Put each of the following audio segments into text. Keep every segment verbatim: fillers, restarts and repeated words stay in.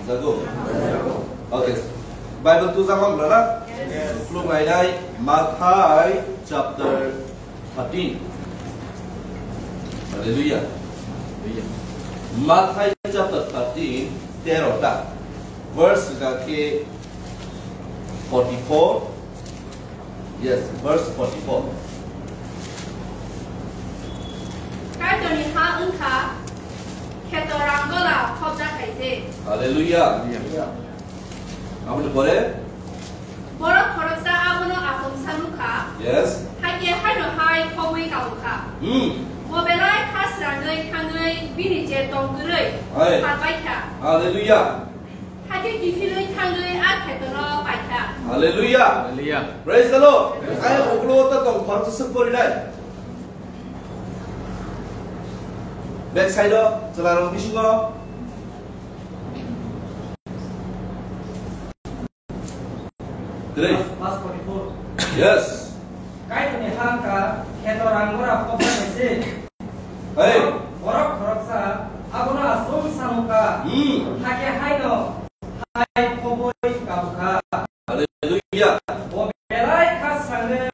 Jago? Okay. Bible tu jama mula na? Yes. Khulum lainai Mathai chapter thirteen. Hallelujah. Mathai chapter thirteen, tero ta. Verse ga ke forty-four. Yes, verse forty-four. Kaitorni ha wngkha kheto ranggola khobjakhaise. Hallelujah. Aboni pore? Borok khoroksa abono achomsa nukha. Yes. Hakhe haino hai khobwi kabukha. Hmm. Bo belai kha srangwi thangwi bini je tong kwrwi Hai. Phalbaikha. Hallelujah. Hakhe kiphilwi thangwi a khetono paikha. Hallelujah. Hallelujah. Praise the Lord. Ayang uklo ta tong khoroksa swk porinai. Back side o chwlarok bisingo. Three. Verse forty-four. Yes. Kaitorni ha wngkha kheto ranggola khobjakhaise. Hey. Borok khoroksa abono achomsa nukha. Hmm. Hakhe haino hai khobwi kabukha. Hallelujah. Bo belai kha srangwi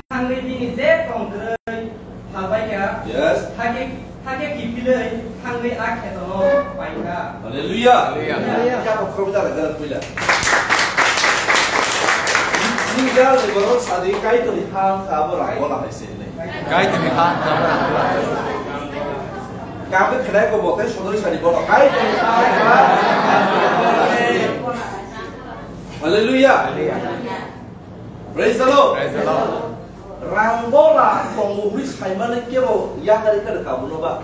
thangwi bini je tong kwrwi phalbaikha. Yes. Hakhe, hakhe kiphilwi thangwi a khetono paikha. Hallelujah. Hallelujah. Yakob khoroksa da gana puila. Ni gal ni borok sadi Kaitorni ha wngkha abo ranggola hai se. Kaitorni ha wngkha abo ranggola. Kami khnai ko bo tei sodori sadi bono Kaitorni ha wngkha. Hallelujah. Praise the Lord. Praise the Lord. Ranggola tongo hwnwi saimani kebo yakari khe kabuno ba?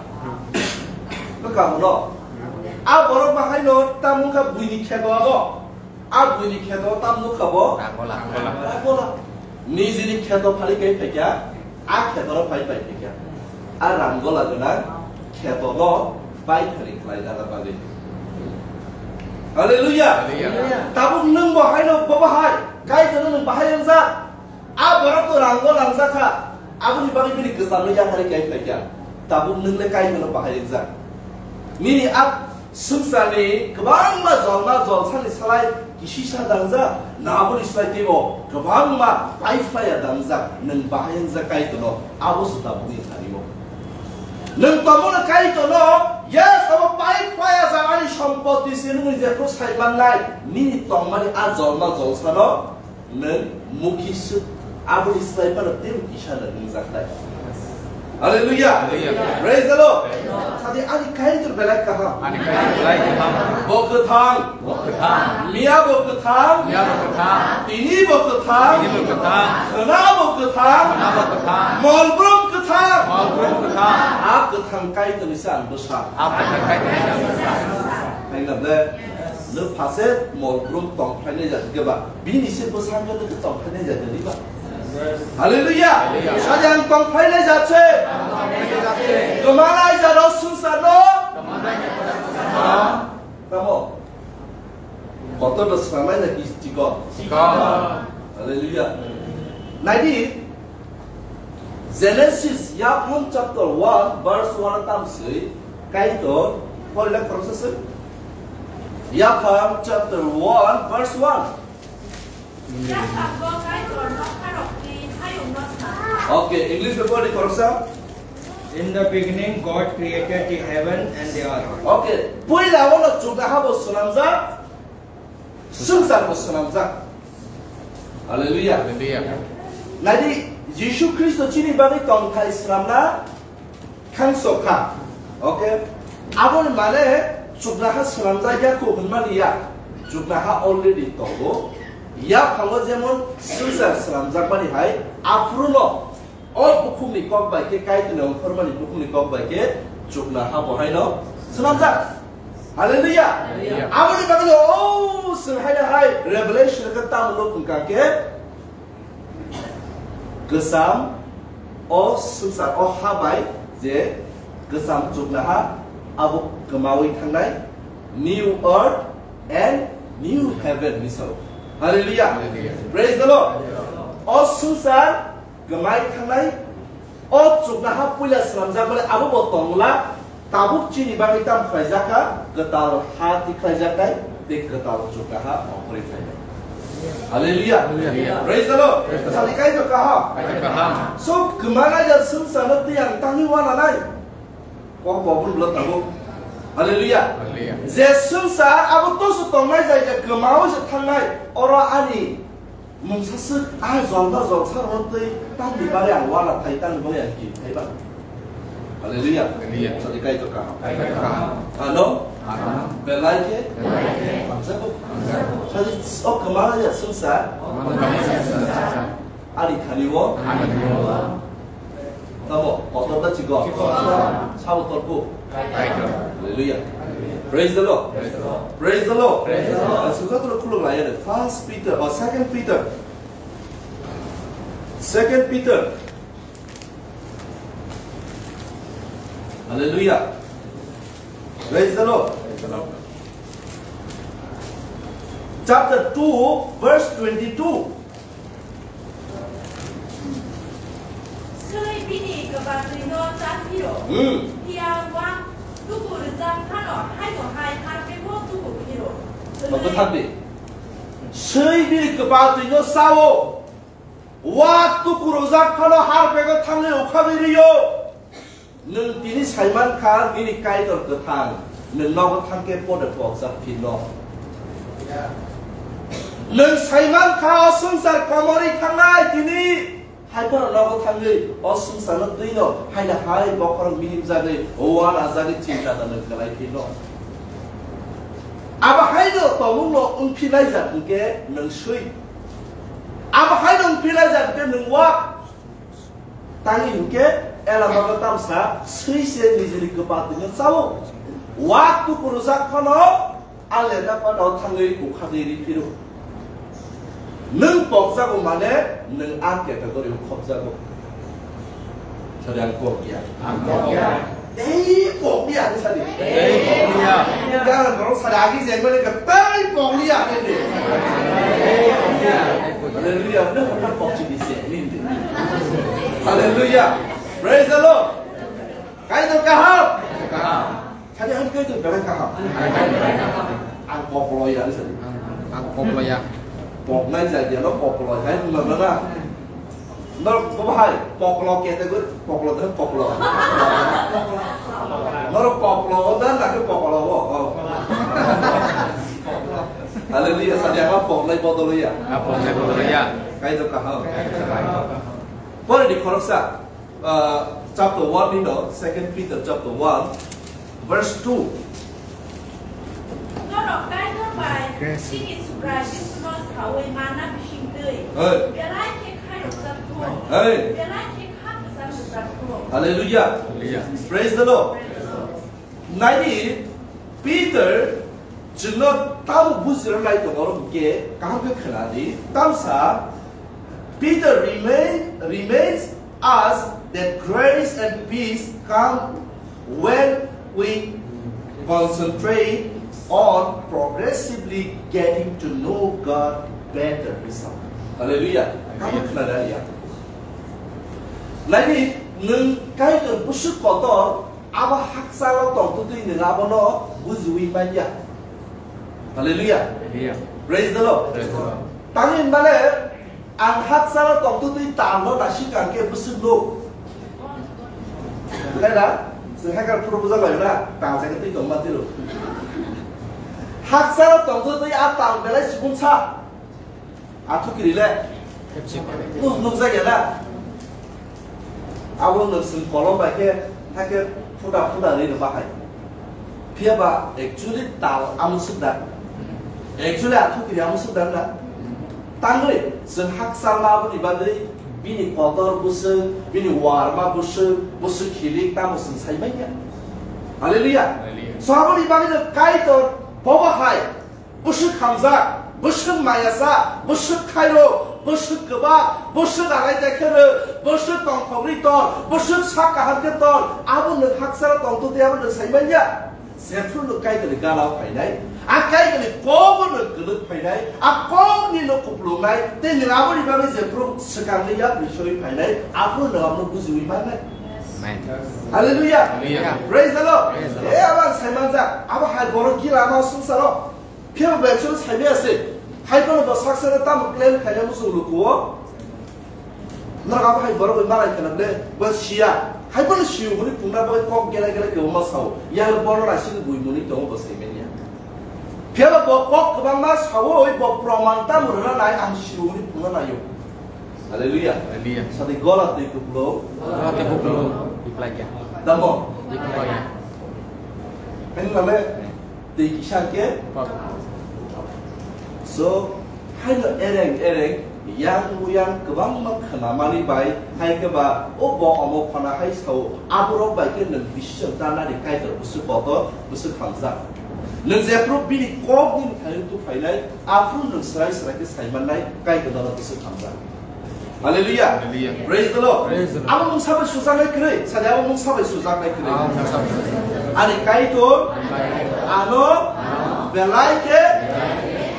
Kabuno. A borok bahaino tamo wngkha buini kheto abo. A buini kheto tam nukha bo? Ranggola. Ranggola. Nijini kheto phari kai phaikha, a khetoro phai pai phaikha. A ranggola gwnang khetono bai khani khlai dana bagwi. Hallelujah. Hallelujah. Tabuk nwng bo haino bo bahai, Kaitorno nwng bahai wngjak. A borok to rango langjakha, aboni bagwi bini kwcharno yakarwi kai phaikha. Tabuk nwng le Kaitorno bahai wngjak. Nini a swngcharni kwbangma jolma jolsani salai kisisa dangjak, na aboni slai teibo kwbangma paiphlaiya dangjak, nwng bahai wngjak Kaitorno, abo se tabukni thani-o. Nwng tongmano Kaitorno, yes, abo paiphlaiya jak ani sompoti se nwng jephru sai mannai, nini tongmani a jolma jolsano Nwng mukhi swk, aboni slai phano teibo kisa no wngjaknai. Hallelujah. Hallelujah. Praise the Lord. Praise the Lord. Sadi ani Kaitor belai kaham. Ani Kaitor belai kaham. Bo kwthang. Bo kwthang. Miya bo kwthang. Miya bo kwthang. Tini bo kwthang. Tini bo kwthang. Khna bo kwthang. Khna bo kwthang. Molbrum kwthang. Molbrum kwthang. A kwthang Kaitorni se ang bwsa. A kwthang Kaitorni se ang bwsa. Khaina ble. Nwng phase molbrum tongphlainai jat khe ba, bini se bwskango nwng tongphlainai jat ni ba? Hallelujah. Hallelujah. Sadi ang tongphlainai jat se. Tongphlainai jat se. Kwmanai jat o swngchar no. Kwmanai jat o swngchar no. Tamo? Kotor no swrangmai na ki chikon? Chikon. Hallelujah. Naidi, Genesis, Yaphang chapter one, verse one tam swi, Kaitor, porila khoroksa swi. Yaphang chapter one, verse one. Okay, English before the khoroksa. In the beginning, God created the heaven and the earth. Okay, puila ono chukna habo swnamjak. Swngcharbo swnamjak. Hallelujah. Hallelujah. Naidi, Jisu Khristo chini bagwi tongthai swnamna thangso kha. Okay? Aboni mane chuknaha swnamjak ya kho hwnmani ya. Chuknaha already tongo. Yaphango jemon swngchar swnamjakmani hai, aphuru no O bukhukni kok bai khe, Kaitorni ongkhormani bukhukni kok bai khe chukna ha bo haino swnamjak. Hallelujah. Hallelujah. Aboni bagwi o chwng haino hai Revelation khe tamo nuk wngkha khe, kwcham o swngchar o ha bai je kwcham chukna ha abo kwmawi thangnai, new earth and new heaven ni sao. Hallelujah. Hallelujah. Praise the Lord. O swngchar Kwmai thangnai, o chukna ha puila swnamjakmani abo bo tongla, tabuk chini bagwi tamo khlaijak kha, kwtal ha tikhlaijaknai, Tei kwtal chukaha ongkhorwi phainai. Hallelujah. Hallelujah. Praise the Lord. Praise the Lord. Sadi kaitor kaham. Kaitor kaham. So, kwmana ya swngcharno tei ang tangwi wananai. Kok bo bwrwnglo tabuk. Hallelujah. Hallelujah. Je swngchar abo toso tongnai jai je kwmao se thangnai. Oro ani mungsa swk a jolma jolsa rwno tei tamni bagwi ang wana thai, tamni bagwi ang kiri thai ba. Hallelujah. Hallelujah. Sadi kaitor kaham. Kaitor kaham. Ano? Ano. Belai khe? Belai khe. Hamjakgo. Hamjakgo. Sadi o kwmana ya swngchar. Kwmana ya swngchar. Ani thani o. Ani thani o. Tamo, kotor da chikon. Chikon. Sabo torko. Kaitor. Hallelujah. Praise the Lord. Praise the Lord. Praise the Lord. Praise the Lord. Ang sujatro khulum lai ane. First Peter or Second Peter. Second Peter. Hallelujah. Praise the Lord. Praise the Lord. Chapter two, verse twenty-two. Swi bini kwbatwino chaphiro. Hmm. Phiya wak tuku rwjak phano haino hai harpego tuku phiro. Obo thangdi. Swi bini kwbatwino sao. Wak tuku rwjak phano harpego thangwi ukhagwi rio. Nwng tini saiman kha, nini Kaitor kwthang nwng nogo thangkhe pode pokjak phinno. Nwng saiman kha, o swngchar komorwi thangnai tini. Hai phano nogo thangwi o swngcharno twino haina hai bokhorok minimjagwi, wanajagwi chinta da nwng kwlai phinno. Abo haino tongmungno wngphi laijak hwnkhe nwng swi. Abo haino wngphi laijak hwnkhe nwng wak. Tangwi hinkhe elamago tamsa swi se nijini kwpatwino chao. Wak tuku rwjak phano a lenda phano thangwi ukhagwi ri phiro. Nwng pokjago mane nwng a category o khopjago. Sadi ang pok ya. Ang pok ya. Tei pokliya hinwi sadi. Tei pokliya. Gangrok sadi agi jengmani ka tei pokliya hinwi. Hallelujah. Nang hwnna pokchi di se. Hallelujah. Praise the Lord. Kaitor kaham. Kaham. Sadi ang Kaitor belai kaham. Ang pokloya hinwi sadi. Ang pokloya. Poknai jagya no pokloya hinwi mano na. Norok bo bahai, poklo category, poklo de poklo. Norok poklo o da na ke poklo o. Oh. Hallelujah, sadi ama poknai bodol ya. Ah, poknai bodol ya. Kaitor kaham. Pore di khoroksa, uh, chapter one ni no, Second Peter chapter one, verse two. Norok Kaitor bai chini Subrai Jisuno sawi manna bisingtwi. Hey. Belai khe khairokjak thung. Hey. Belai khe kha kwchang rwjak thung. Hallelujah. Hallelujah. Praise the Lord. Praise the Lord. Naidi Peter chwngno tamo bujirok lai tongo hwnkhe kaham khe khwnadi. Tamsa Peter remain, reminds us that grace and peace come when we concentrate on progressively getting to know God better. Hallelujah. Kamu khna dari ya. Lagi nung Kaitor busuk kotor abo hakchalo tongtutwi nung abono bujiwi manya. Hallelujah. Hallelujah. Praise the Lord. Praise the Lord. Tangwi mane ang hakchalo tongtutwi talno nasing kangkhe bwswk nuk. Khe na? Chwng haikhe phuru bujak laio na? Tal jaga twi tongma tiro. Hakchalo tongtutwi a tal belai sibung sa. Athu kiri le? Nuk, nukjak ya na? Abo nwng chwng kolom bai khe, hakhe phuda phuda rwi rw bahai. Phiya ba actually tal amswk da. Actually athu kiri amswk da na. Tangwi chwng hakchal ma aboni bagwi bini kotor bwswk, bini warma bwswk, bwswk hilik tamo chwng sai manya. Hallelujah. Hallelujah. So aboni bagwi no Kaitor bobo hai bwswk hamjak, bwswk mayasa, bwswk khairo, bwswk kwbak, bwswk alai tekhe rw, bwswk tongthok ri tor, bwswk sak kaham khe tor, abo nwng hakchalo tongtutwi abo nwng sai manya. Jephru no Kaitorni gana o phainai, a Kaitorni kok o no kwlwk phainai, a kok ni no kuplungnai, tei nwng aboni bagwi jephru swkang ni yak ni sori phainai, aphuru nwng abono bujiwi mannai. Amen. Hallelujah. Hallelujah. Praise the Lord. Praise the Lord. E abo ang sai manjak, abo hai borok gila ma swngcharo. Phiya ba bai chwng sai maya se. Hai phano bo sak sero tamo claim khaina muchung lukuo. Norok abo hai borok bai malai khana ble, bo siya. Hai phano siyo hwnwi phungna bagwi kok gela gela kwbangma sao. Yang le bono naising bui mwnwi tongo bo sai manya. Phiya ba bo kok kwbangma saui bo proman tamo rwna nai ang siyo hwnwi phungna naio. Hallelujah. Hallelujah. Sadi gola twi kuplo. Gola twi kuplo. Diplagya. Damo. Diplagya. Ini nale twi kisa ke. So, haino ereng ereng yang yang kwbangma khnamani bai hai khe ba o bo omo phana hai sao aborok bai khe nwng decision tanani Kaitor bwswk kotor bwswk hamjak. Nwng jephru bini kok ni thani tu phainai aphru nwng srai srai khe sai mannai Kaitor nono bwswk hamjak. Hallelujah. Hallelujah. Praise the Lord. Praise the Lord. Abo mungsa bai sujaknai kwrwi. Sadi abo mungsa bai sujaknai kwrwi. Abo mungsa bai sujaknai. Ani Kaitor ano belai khe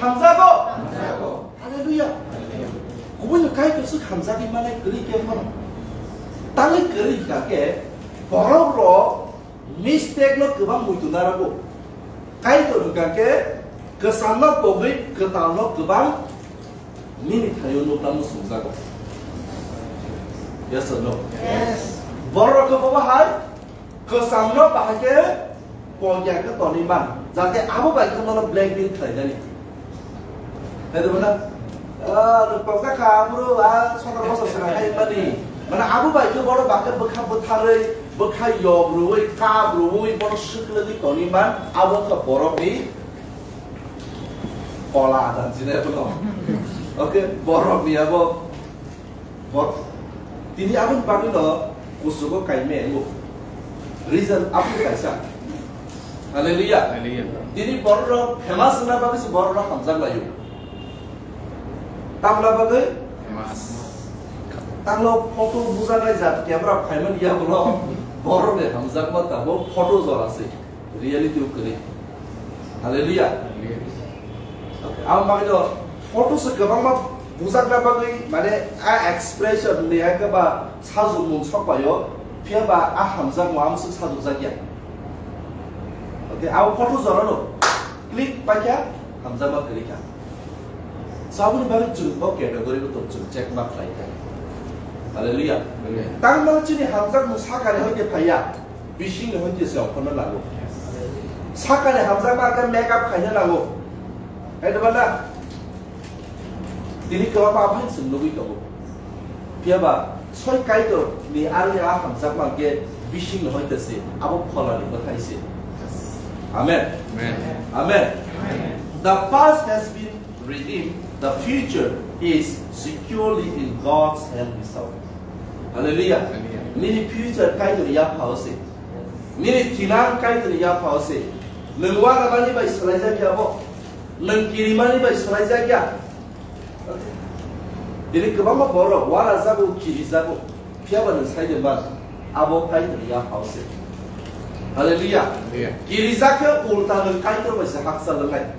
hamjago. Hallelujah. Kubui no Kaitor se hamjagwi manai kwrwi khe phano. Tangwi kwrwi kha khe borok rok mistake no kwbang muitu narago. Kaitor hwnkha khe kwcham no pogwi kwtal no kwbang nini thaio no tamo sumjago. Yes or no? Yes. Borok rok khe bobo hai kwcham no bahai khe pogya khe tonwi man. Jate abo bai khe nono blackmail khlai jani. Hai de mana, ah, rwpok jakha, bro, ah, sotoro bosor swnam hai mani. Mana abo bai khe bono bakhe bwkha bwtharwi, bwkha yob rwui, kap rwui, bono swklagwi tongwi man, abo wngkha borokni kola adan, sinai bono. Okay, borokni abo Bor-, tini aboni bagwino kuchugo kaime wngo. Reason aboni kaisa. Hallelujah. Hallelujah. Tini borok rok famous wngna bagwi se borok rok hamjak laio. Tamla bagwi? Famous. Tamlo photo bujaknai jat camera phaimani ya bono borok ni hamjakma tamo photo jora se. Reality o kwrwi. Hallelujah. Hallelujah. Ang bagwi do photo se kwbangma bujakna bagwi, mane, a expression ni, a khe ba sajwk mung sok bai o, phiya ba a hamjakma amswk sajwk jak ya. Okay, a photo jora no click paikha, hamjakma kwrwi kha. Saboni bagwi chwng bo category bo tong, chwng check mark khlai kha. Hallelujah. Hallelujah. Tang mani chini hamjakmung sakani hoite phaiya. Bisingni hoi khe se ongkhorna nango. Sakani hamjakma khe make up khaina nango. Hai da bana? Tini kwbangma aphai chwng nugwi tongo. Phiya ba soi Kaitor ni aroni a hamjakma khe bisingni hoi khe se abo pholani bwthai se. Amen. Amen. Amen. Amen. The past has been redeemed, the future is securely in God's hand. Hallelujah. Hallelujah. Nini future Kaitor yaphao se. Nini thinang Kaitor yaphao se. Nwng wanamani bai swlaijakya bo. Nwng kirimani bai swlaijakya. Tini kwbangma borok wanajago, kirijago. Phiya ba nwng sai de man, abo Kaitor yaphao se. Hallelujah. Hallelujah. Kirijak khe ulta nwng Kaitor bai se hakchal wngnai.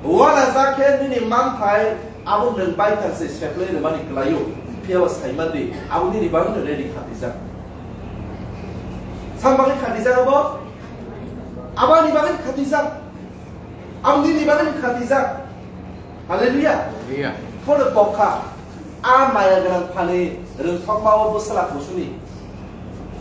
Wanajak khe nini manthai abo nwng baithang se seplai rwmani kwlaio. Phiya ba sai man di, abo nini bagwi no ready khatijak. Sam bagwi khatijak abo? Abo ani bagwi khatijak. Ang nini bagwi khatijak. Hallelujah. Hallelujah. Phone tokha. A maya gwnang phani rwngthokma o bwsala kusuni.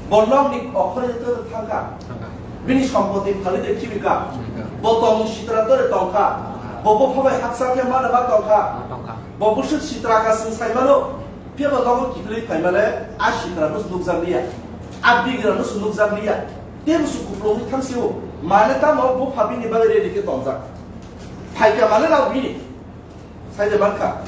Bo nokni okhorni twi thangkha. Thangkha. Bini sompoti phali de khibika. Khibika. Bo tongmung sitra tore tongkha. Bo bupha bai haksa khe mano ma tongkha. Ma tongkha. Bo bwswk sitra ka swng sai mano. Phiya bo nogo kiphilwi phaimale, a sitra no nukjak liya, a bigra no nukjak liya. Tei busu kuplungwi thang sio, mane tamo bupha bini bagwi ready khe tongjak. Phaikha mane rao bini. Saide mankha.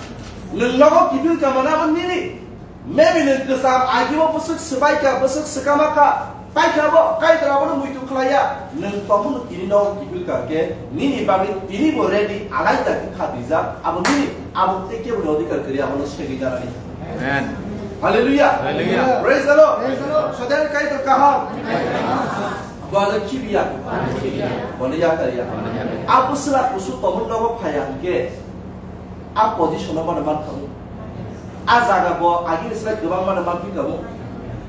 Nwng nogo kiphil ka mane abo nini. Maybe nwng kwcham agio bwswk swbai kha, bwswk swkama kha. Paikha bo, Kaitor abono muitu khlaiya. Nwng tongmung tini nogo kiphil ka khe, nini bagwi tini bo ready, alai da khe khatijak. Abo nini, abo tei kebo ni odhikar kwrwi, abono segwi janani. Amen. Hallelujah. Hallelujah. Praise the Lord. Praise the Lord. Sodani Kaitor kaham. Bwle khibiya. Bwle yakariya. Abo swla kusuk tongmung nogo phaiya hwnkhe, a position o mano mankhamu. A jaga bo agini slai kwbang mano manphi khamu.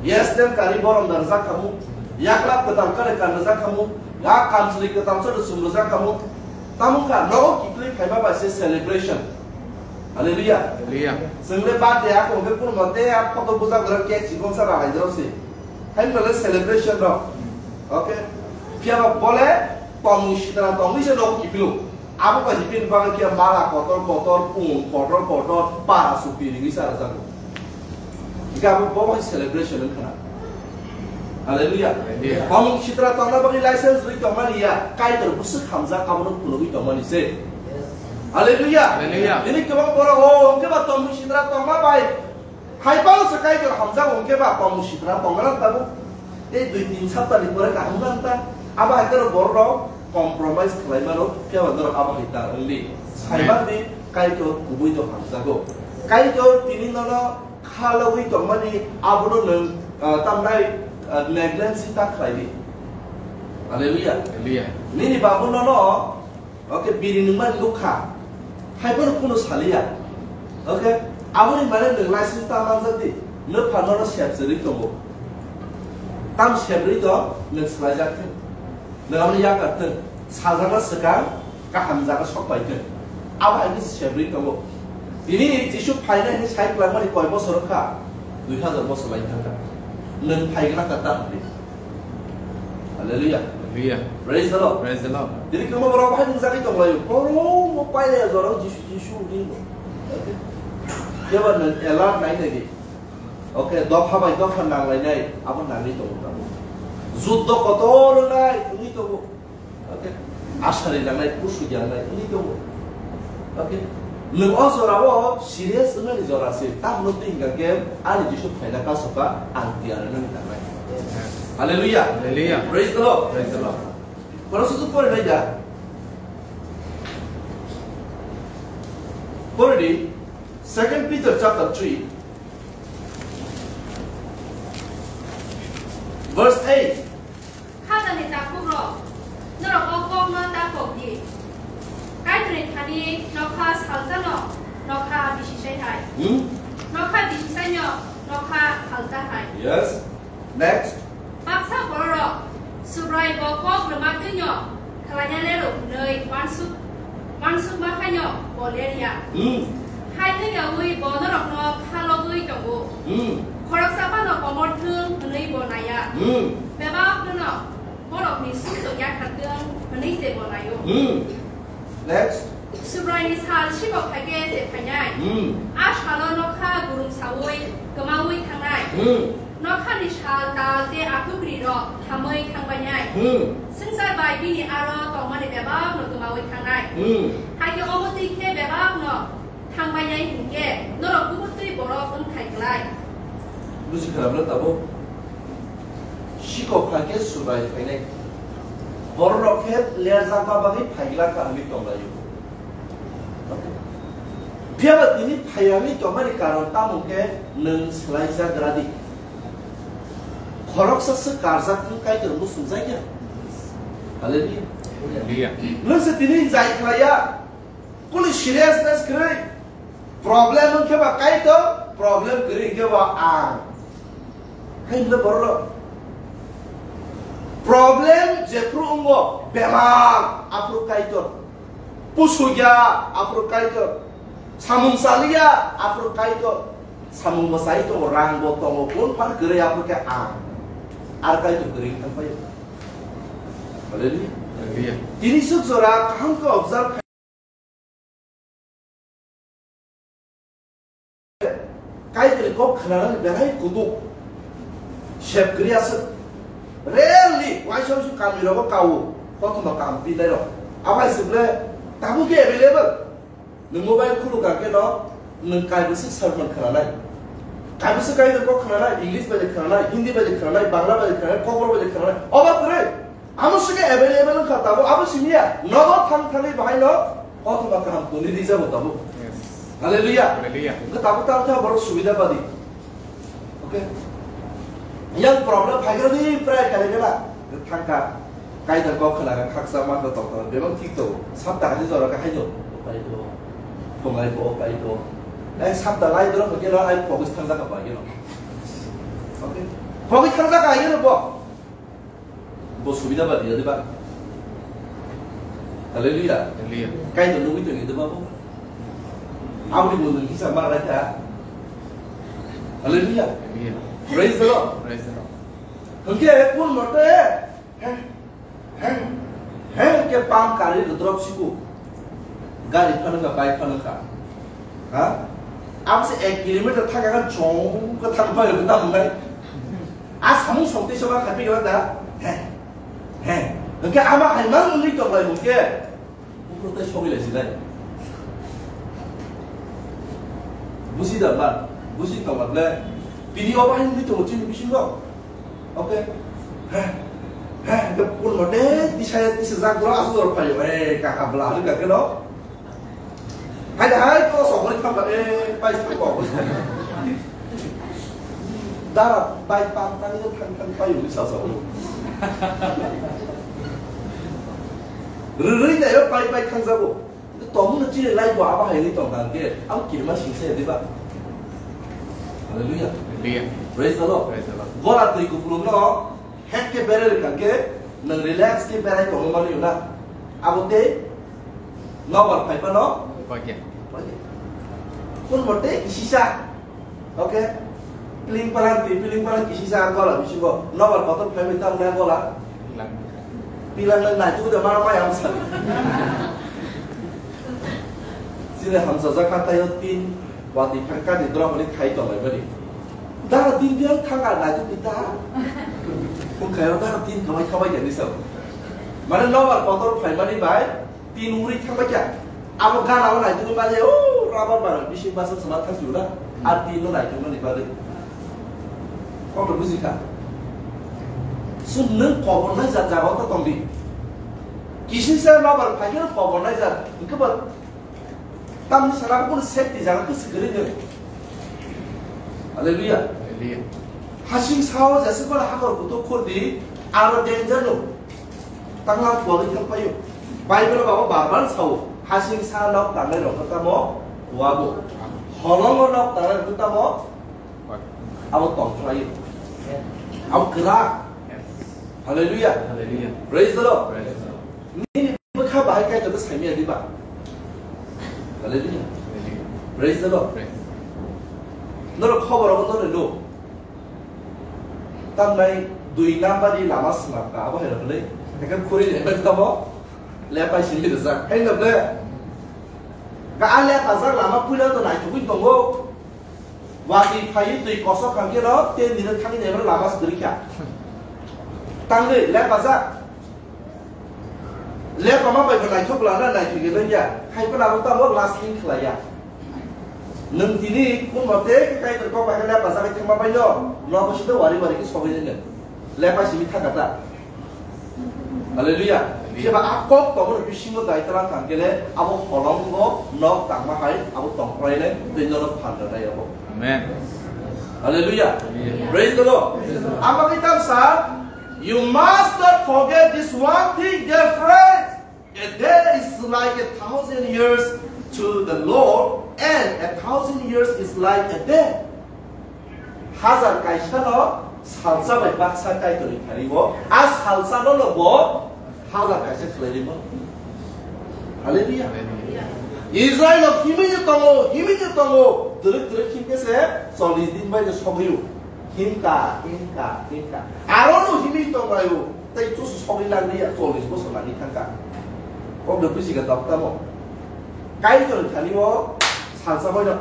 Yes, dem kari borom da rwjak khamu. Yakla kwtal kare kan rwjak khamu. A kamchwlwi kwtal chwrwi chum rwjak khamu. Tamo kha, nogo kiphilwi phaima bai se celebration. Hallelujah. Hallelujah. Chwng le birthday ako hwnkhe kunuba tei a photo bujak rok cake chibok sa rahaidrok se. Hai wngkha le celebration rok. Okay. Phiya ba bole tongmung sitra tongwi se nogo kiphilo. Abo bai se bini bagwi khe mala kotor kotor, pung kotor kotor, para supi rigwi sa rwjago. Hingke abo bo bai celebration wngkha na. Hallelujah. Hallelujah. Tongmung sitra tongna bagwi license rwi tongmani ya, Kaitor bwswk hamjak abono phunugwi tongmani se. Hallelujah. Hallelujah. Tini kwbang borok o hwnkhe ba tongmung sitra tongma bai hai phano se Kaitor hamjak hwnkhe ba tongmung sitra tongna tabuk. Tei dui tin saptani pore kaham wngkha ta. Abo hai kheno borok rok compromise khlai mano, phiya ba norok abo hai ta wngdi. Saiman di, Kaitor kubui no hamjago. Kaitor tini nono kha logwi tongmani abono nwng, ah, tamnai, ah, negligence ta khlai di. Hallelujah. Hallelujah. Nini babu nono Oke, biri nungmani nukha. Haiphano kunu saliya. Oke, aboni mane nwng license ta manjak di. Nwpha nono sep serwi tongo. Tam sebrwi tong, nwng swlaijak thung. Nwng aboni yakar thung. Sajagna swkang, kaham jaga sok pai thung. Abo hai khe sebrwi tongo. Tini Jisu phainai hwnwi sai kwlangmani koi bosor wngkha? Dui hazar bosor lai thangkha. Nwng phaigwna kha ta hwnwi. Hallelujah. Hallelujah. Praise the Lord. Praise the Lord. Tini kwbangma borok bahai nungjagwi tonglaio. Borok mo pailaiya jorao Jisu, Jisu hwnwi. Okay. Kebo nwng alert nai nai di. Okay, dopha bai dopha nanglainai, abo nangwi tongo tamo. Juddo kotor wngnai, wngwi tongo. Okay. Asari nangnai, pusu yangnai, wngwi tongo. Okay. Nwng o jorao serious wngnani jora se, tamno twi hingka khe ani Jisu phaina kasoka, ang tiyar wngnani nangnai. Hallelujah. Hallelujah. Praise the Lord. Praise the Lord. Kono susu pore nai da. Pore di, Second Peter chapter three, verse eight. Khajani takhuk rok, norok o kok no ta kok di. Kaitorni thani nokha saljano nokha bisi sai hai. Hmm? Nokha bisi sai no nokha salja hai. Yes. Next. Baksa borok rok, Subrai bo kok rwma twi no khlaina le rw hwnwi wansuk, wansukma haino bo ler ya. Hmm. Hai wngyaui bo norokno khalogwi tongo. Hmm. Khoroksa phano komor thung hwnwi bo naiya. Hmm. Bebak no borokni sumsok yathar thung hwnwi se bo naio. Hmm. Next. Subraini sal sikok hai khe se phainai. Hmm. A salo nokha gurung saui kwmaui thangnai. Hmm. Nokhani sal tal tei athukri rok thamwi thangbainai. Hmm. Swngchar bai bini aro tongmani bebak no kwmaui thangnai. Hmm. Hakhe omo twi khe bebak no thangbainai hinkhe norok kubutwi borok wngthai klai. Buji kharap na tabuk? Sikok hai khe Subrai phainai. Borok rok khe lerjakma bagwi phaigla ka hwnwi tonglaio. Phiya ba tini phaiyangwi tongmani karon tamo khe nwng swlaijagra di. Khoroksa se karjak thung Kaitor muchungjakya. Hallelujah. Hallelujah. Nwng se tini jai khlaiya. Kuli seriousness kwrwi. Problem wngkhe ba Kaitor, problem kwrwi wngkhe ba ang. Hai hwnwi borok rok. Problem jephru wngo, bemar, aphuru Kaitor. Pusugya, aphuru Kaitor. Samung chaliya, aphuru Kaitor. Samung bo chai tongo, rang bo tongo, kun phan kwrwi, aphuru khe ang. Ar Kaitor kwrwi thang paio. Hallelujah. Hallelujah. Tini swk jora kaham khe observe Kaitorni kok khnanani belai kutung. Sep kwrwi aswk. Rarely, waisa waisa kami rogo kao. Kothoma kaham pinai rok. Abo hai se ble tabuk khe available. Nwng mobile khuluk kha khe no, nwng kaibwswk sermon khnanai. Kaibwswk Kaitor kok khnanai, English bai de khnanai, Hindi bai de khnanai, Bangla bai de khnanai, Kokborok bai de khnanai. Obo kwrwi. Amo sini available wngkha tabuk, abo sini ya. Nogo thang thangwi bahai no kothoma kaham tongwi rijabo tabuk. Yes. Hallelujah. Hallelujah. Wngkha tabuk tang kha borok subida badi. Okay. Yang problem phaigra di prai kali gala. Thangka. Kaida kok khala khaksa man do tokto. Bebang thik to. Sapta kali jora ka haino. Pai to. Tongai ko, pai to. Eh, sapta lai dro ko gelo ai pogis thangja ka pai gelo. Okay. Pogis thangja ka gelo bo. Bo subida ba dia diba? Hallelujah. Hallelujah. Kaitor nugwi tongwi de babu. Aboni bo nung kisa ma raita. Hallelujah. Hallelujah. Praise the Lord. Praise the Lord. Hwnkhe kun mote, he, he, he, ke pam kari drop siku. Gari phano ka, bike phano ka. Ha? Amse ek kilometer thaka kan chong ka thang pai na munai. A samung song te soba khapi gala da. He. He. Hwnkhe ama hai mang muni tong lai hwnkhe. Buphuru tei sogwi lai sinai. Busi da ba, busi tong ba ble. Bini obo hai wngwi tongo chini bisingo. Okay. Heh. Heh, hwnkhe kun mote tisaya tisajak borok aswk jora phaio. Eh, kaka bwla hwnwi kakhe no. Hai hai to sogwi thang ba, eh, pai thang ba. Dara bai pam tani thang thang pai uni sa sa. Rwrwi nayo pai pai thang jago. Tongmung no chini lai bo abo hai uni tong kha hwnkhe abo kirima singsa ya diba. Hallelujah. Hallelujah. Praise the Lord. Praise the Lord. Gora twi kupulung no hek khe berai rwkha hwnkhe nwng relax khe berai tongwi mani na. Abo tei nobar phai phano. Oke. Kun mote kisisa. Oke. Piling palang twi, piling palang kisisa ang gola bisingo. Nobar kotor phai bai tamo na gola. Pilang. Pilang nang nai tu de mara pai am sal. Sini hamsa jaka tayo tin. Wati phangka ni drok ni khai tong lai bari. Dara tin biang thang ar nai tu pita. Kun khai dara tin kamai khabai ya ni sa. Mane nobar kotor phai mani bai. Tin uri thang bai kha. Abo gana o nai tungwi manya, o rubber bar bising basa sama thang sura. Ar tin no nai tungmani bagwi. Kok buji kha. Sun nung kobor nai jat jaga o to tong di. Kising sa rubber phai khe kobor nai jat. Hwnkhe ba tamni sana ko safety jaga ko sikiri nung. Hallelujah. Hallelujah. Hasing sao jasa kola hakor kutuk khur di, aro danger no. Tangla kuwagwi thang paio. Bible babo bar bar sao, hasing sa nok tangnai rok tamo kuwago. Holongo nok tangnai rok tamo abo tongkhlaio. Abo kwrak. Hallelujah. Hallelujah. Praise the Lord. Praise the Lord. Nini bwkha bahai Kaitor khe saimaya diba? Hallelujah. Hallelujah. Praise the Lord. Praise. Norok khobor obo norok no. Tamnai dui number ni lama swnam ka abo hai rok le. Ekhe khuri le bai tamo. Lepai simi rijak. Hai no le. Ga a lepajak lama puila to naithogwi tongo. Watwi phaiwi twi kosok kha khe no, tei nini thangwi naimano lama swrwi kha. Tangwi lepajak. Lepama bai bo naithok lana naithok ya, hai phano abo tamo lasting khlai ya. Nwng tini kun mote khe Kaitor kok bai khe lepajak khe thangma bai no, nogo side wari wari khe sogwi nini. Lepai simi thangkha ta. Hallelujah. Hallelujah. Jeba a kok tongmani bisingo dai tala kang kele abo holongo nok tangma hai abo tongkhlai nai tei nono phan rwnai abo. Amen. Hallelujah. Hallelujah. Praise the Lord. Praise the Lord. Abo kitab sa, you must not forget this one thing, dear friends. A day is like a thousand years to the Lord, and a thousand years is like a day. Hazar kaisa no salsa bai baksa Kaitorni thani o, a salsa no no bo hazar kaisa khlai rimo. Hallelujah. Hallelujah. Israel no himwi no tongo, himwi no tongo, twrwk twrwk himkhe se chollish din bai no sogwi o. Himka, himka, himka. Aro no himwi tonglaio. Tei chusu sogwi lang liya, chollish bosor nangwi thangkha. Kok de buji kha tamo. Kaitor thani o salsa boino.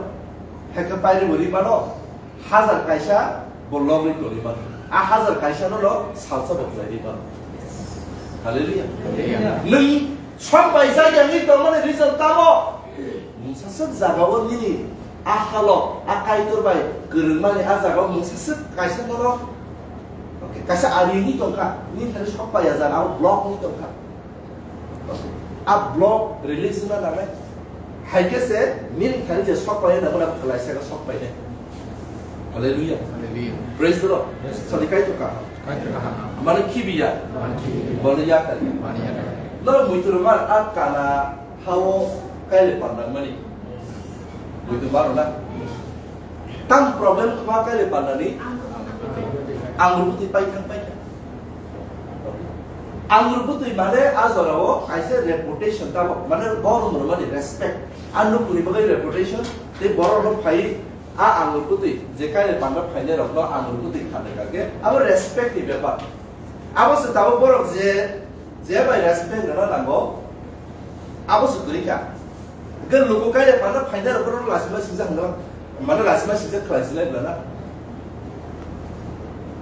Hekhe pairi bo ri mano. Hazar kaisa bo logwi tongwi mano. A hazar kaisa no no salsa bo khlai ri mano. Hallelujah. Hallelujah. Nwng sok bai jagya ni tongmani reason tamo. Mungsa suk jaga o nini a halo, a Kaitor bai kwrwngmani a jaga o mungsa suk kaisa norok, okay, kaisa ari wngwi tongkha, nini thani sok pai ya jani abo block wngwi tongkha. A block release wngna nangnai. Hai khe se nini thani je sok pai ya nangmani abo kwlaisa khe sok painai. Hallelujah. Hallelujah. Praise the Lord. Praise the Lord. Sadi Kaitor kaham. Kaitor kaham. Mane khibiya. Mane khibiya. Bani yakari. Bani yakari. Norok muitu rwma a kana hao kaile panda mani. Muitu maro na. Tam problem khma kaile panda ni. Ang rubuti pai thang pai kha. Angur bwtwi mane a jorao kaisa reputation tamo, mane borok rwmani respect. A nukuni bagwi reputation, tei borok rok phai a angur bwtwi je kaile panda phainai rokno angur bwtwi khanai kake abo respect ni bepar. Abo se tabuk borok je, je bai respect rwna nango, abo se kwrwi kha. Hwnkhe luku kaile panda phainai rok borok lachima sijak hwnkhe, mane lachima sijak khlai sinai bwlana.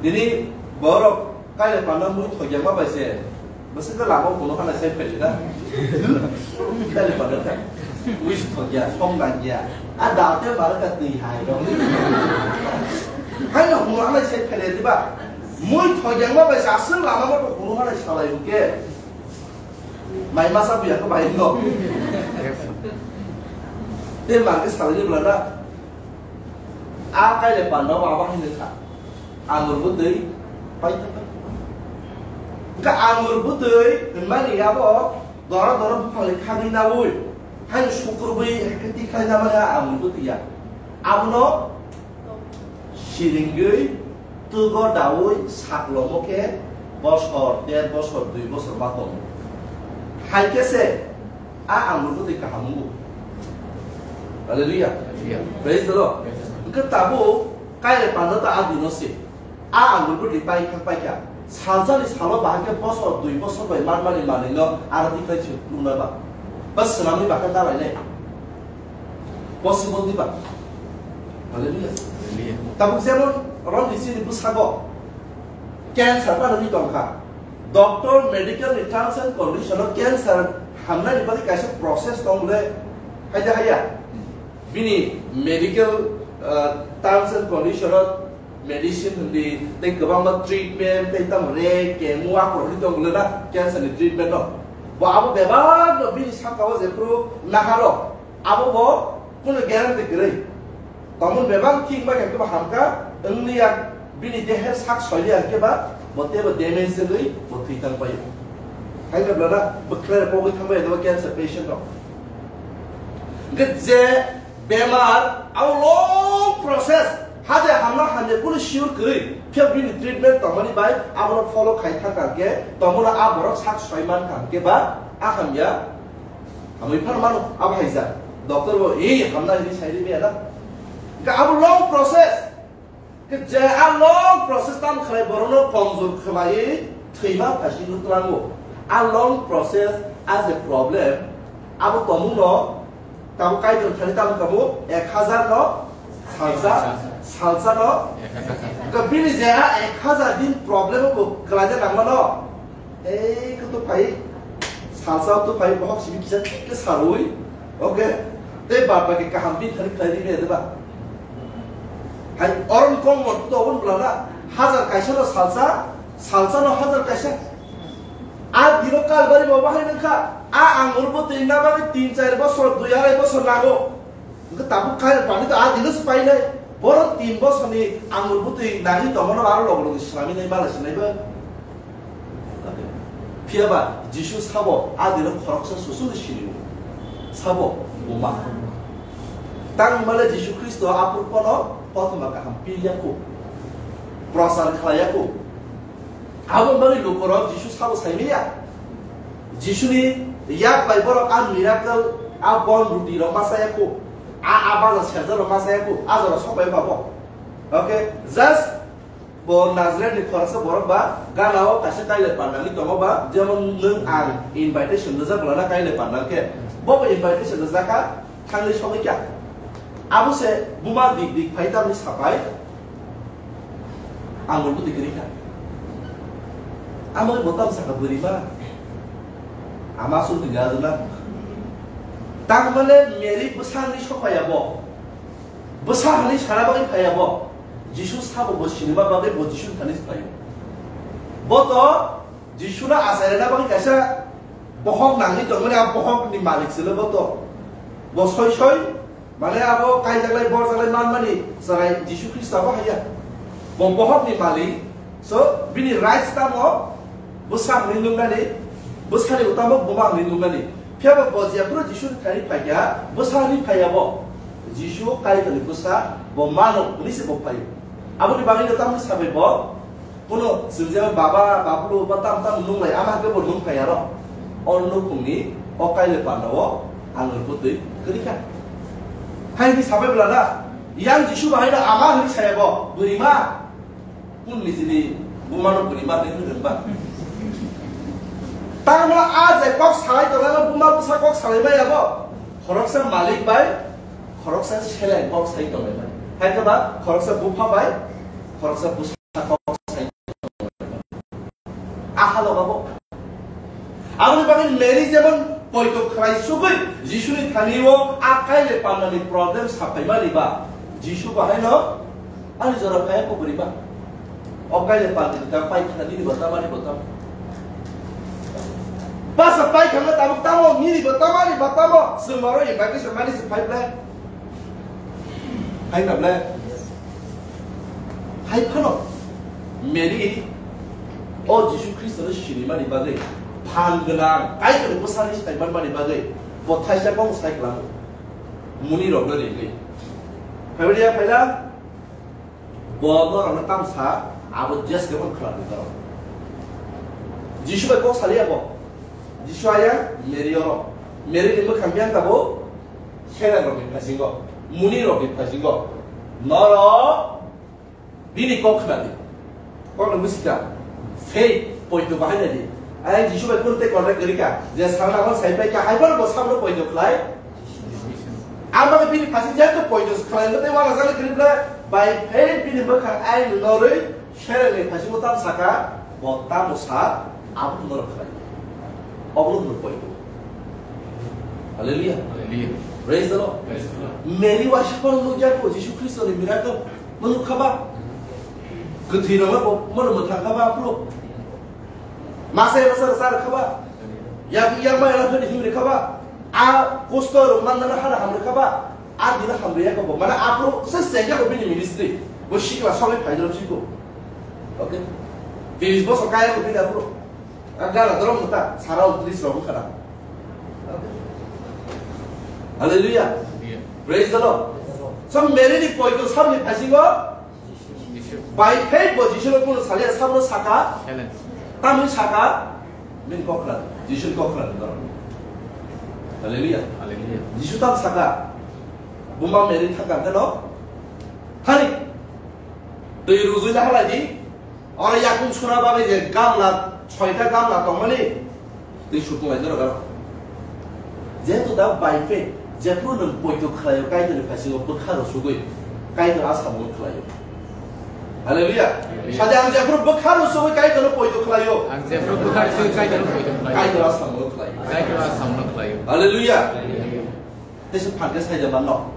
Tini borok kaile panda mui thokya ma bai se. Bwswk khe lama o kuno hana sai phailai da. Kaile panda kha. Mui se thokya, som nangya. A da te bar kha twi hai rok. Hai no kuno hana sai phailai diba. Mui thokya ma bai se aswk lama o kuno hana salai hwnkhe. Mai masa buya ko bai no. Te ma ke salai ni bwlana. A kaile panda o abo hai nokha. Angur bwtwi pai ta pai. Hwnkhe angur bwtwi hwnmani abo dora dora buphangni khagwi naui. Hai sukrubwi hai khe tikhlai namani a angur bwtwi ya. Abono siringwi twgo daui saklomo khe bosor, der bosor, dui bosor ma tongo. Hai khe se a angur bwtwi kaham wngo. Hallelujah. Hallelujah. Praise the Lord. Praise the Lord. Hwnkhe tabuk kaile panda ta a dino se. A angur bwtwi pai kha pai kha. Salsani salo bahai khe bosor, dui bosor bai manmani manwino aro tikhlai se nukna ba. Ba swnamwi ba khe dalainai. Possible diba? Hallelujah. Hallelujah. Tabuk jemon Ron D C ni bwsago cancer ba nangwi tongkha. Doctor medical ni terms and condition o cancer hamnani bagwi kaisa process tong bole. Haida haya. Bini medical, uh, terms and condition o medicine hindi, tei kwbangma treatment, tei tamo re, chemo, akorok ni tong bole na cancer ni treatment no. Bo abo bebak no bini saka o jephuru naharo. Abo bo kunu guarantee kwrwi. Tongmung bebak thik ma khe hamka, wngni yak bini dehe sak soili ang khe ba, bo tebo damage wngwi bo thwi thang pai. Hai khe bwlana bwkhlai rok pogwi thang bai, cancer patient rok. Hwnkhe je bemar, abo long process, hade hamna hamya kunu sure kwrwi, phiya bini treatment tongmani bai, abono follow khai thang khe, tongmano a borok sak soi man khe ba, a hamya, Hamwi phano mano, abo hai jak. Doctor bo, "Ei, hamna," hinwi sai rwmaya na. Hwnkhe abo long process. Hwnkhe je a long process tam khlai borokno komjor khlaiwi thwima phaisingno twlango. A long process as a problem, abo tongmungno tamo Kaitor thani tamo kamo ek hazar no salsa, salsa no. Hwnkhe bini je a ek hazar din problem bo kwlaina nangmano. Ei, khe to phai, salsa to phai, bohok simi kisa khe sarui, okay? Tei bad baki kaham bini thani khlai di, diba? Hai, orom kong mo to on bla na, hazar kaisa no salsa, salsa no hazar kaisa. A dino Kalbari bo bahai nang kha, a angur bo tei na bagwi tin char bosor, dui arai bosor nango. Hwnkhe tabuk khai pani to a dino se painai. Borok tin bosorni angur bwtwi nangwi tongmano aro logo logo swnamwi nai mala sinai ba. Phiya ba Jisu sabo a dino khoroksa susuni sinio. Sabo buma. Tang male Jisu Khristo aphuru pono kothoma kaham piliya kho. Prochar khlaiya kho. Abo bagwi lukurok Jisu sabo saimanya. Jisuni yak bai borok a miracle, a bon ruti rok ma chaya kho, a, a baja serja rok ma chaya kho, a jora sok bai babo. Okay, just bo Nazareth ni khoroksa borok ba gana o kaisa kailai pandangwi tongo ba, jemon nwng ang invitation rijak bwlana kailai pandang khe, bo bo invitation rijak kha. Thangwi sogwi kha. Abo se buma dik dik phai tamni sapai. Ang bo bwtwi kwrwi kha. Amo bo tam saka bwrwi ma. Ama sul twi ga na. Tang male Mary bwsangni sopaya bo. Bwsa hani sana bagwi phaya bo. Jisu sabo bo sinima bagwi bo Jisu thani phai. Bo to Jisuna achairena bagwi kaisa bohok nangwi tongmani, a bohokni malik se le bo to. Bo soi soi, mane abo kaijaklai, borjaklai manmani chwrai Jisu Khristo abo haiya. Bo bohokni malik, so bini rights tamo bwsa hwnwi nuknani, bwsani bo tamo buma hwnwi nuknani. Phiya bo bo jephuru Jisuni thani phaikha, bwsa hwnwi phaiya bo. Jisu Kaitorni bwsa, bo mano hwnwi se bo phaio. Aboni bagwi no tamni sabai bo, Bono chwng jeba baba, bablu, ba tam tam nunglai, ama hwnkhe bo nungkha ya ro. O nukhungni o kaile pandao ang rwputwi kwrwi kha. Haini sabai bwlada, yang Jisu bahaino ama hwnwi saya bo, bwrwi ma. Kun nijini bumano bwrwi ma tei hwnwi ba. Tamo a je kok salai tongo, buma bwsa kok salai maya bo. Khoroksa malik bai, khoroksa seleng kok sai tongo. Hai khe ba, khoroksa bupha bai, khoroksa bwsa kok sai tongo. Aha loga bo. Aboni bagwi Mary jemon poito khlai sugwi Jisuni thani o a kaile pandani problem saphai mani ba, Jisu bahaino ani jora phai ko bwrwi ba. O kaile pandani ta pai khna nini ba tamani ba tam. Basa pai khna tabuk tamo nini ba tamani ba tamo. Swmaro ye bagwi swmani se phai ble. Hai na ble. Hai phano Mary o Jisu Khristo no sinimani bagwi phan gwnang Kaitorni bwsani sai manmani bagwi bo thaisa kok sai klango. Muni rokno ringwi. Phaibai ya phaila bo norokno tamsa abo jes khe khwlangni norok. Jisu bai kok saliya bo. Jisu aya Mary oro. Mary ni mwkhang yang tabo Selengrokni phasingo, munirokni phasingo, norok bini kok khnadi. Kokno bwsika, faith, poito bahai nadi. Ai Jisu bai kunu tei contact kwrwi kha, je salna hwn sai pai kha, hai bono bo sabno poito khlai. Ang bagwi bini phasing jeto poito khlai, tei wana jani kwrwi ble, by faith bini bwkhang ai norwi, Sereni phaisingbo tam saka, bo tamo sa, abo norok khlai. Obo no poito. Hallelujah. Hallelujah. Praise the Lord. Praise the Lord. Mary waisa ko nukya ko Jisu Khristo ni miracle. Manuk khaba. Kwthwi rok bo mono mwthang khaba apro. Masa masa sar khaba. Yak yak ma yak himri khaba. A kusto rok man na hara hamri khaba. A dina hamri ya ko bo. Mana apro se sengya ko bini ministry. Bo sikla songwi phaidro chiko. Okay. Tiris bosor kaya ko bini apro. A gana dorong ta sara utris rok khana. Hallelujah. Praise the Lord. So Mary ni poito sabni phasingo by faith bo Jisu no kuno salia sabno saka. Tamni saka min kokra Jisu kokra dor. Hallelujah. Hallelujah. Jisu tam saka buma Mary thaka kano. Thani. Twi rujui na halai di. Oro yakung suna bagwi je gamla, soita gamla tongmani, twi sutung lai jorok aro. Jehetu da by faith, jephru nwng poito khlaio, Kaitorni phasingo bwkha rw sugwi, Kaitor a samung khlaio. Hallelujah. Hallelujah. Sadi ang jephru bwkha rw sugwi Kaitorno poito khlaio. Ang jephru bwkha rw sugwi Kaitorno poito khlaio. Kaitor a samung khlaio. Kaitor a samung khlaio. Hallelujah. Hallelujah. Tei se phan khe sai da manno.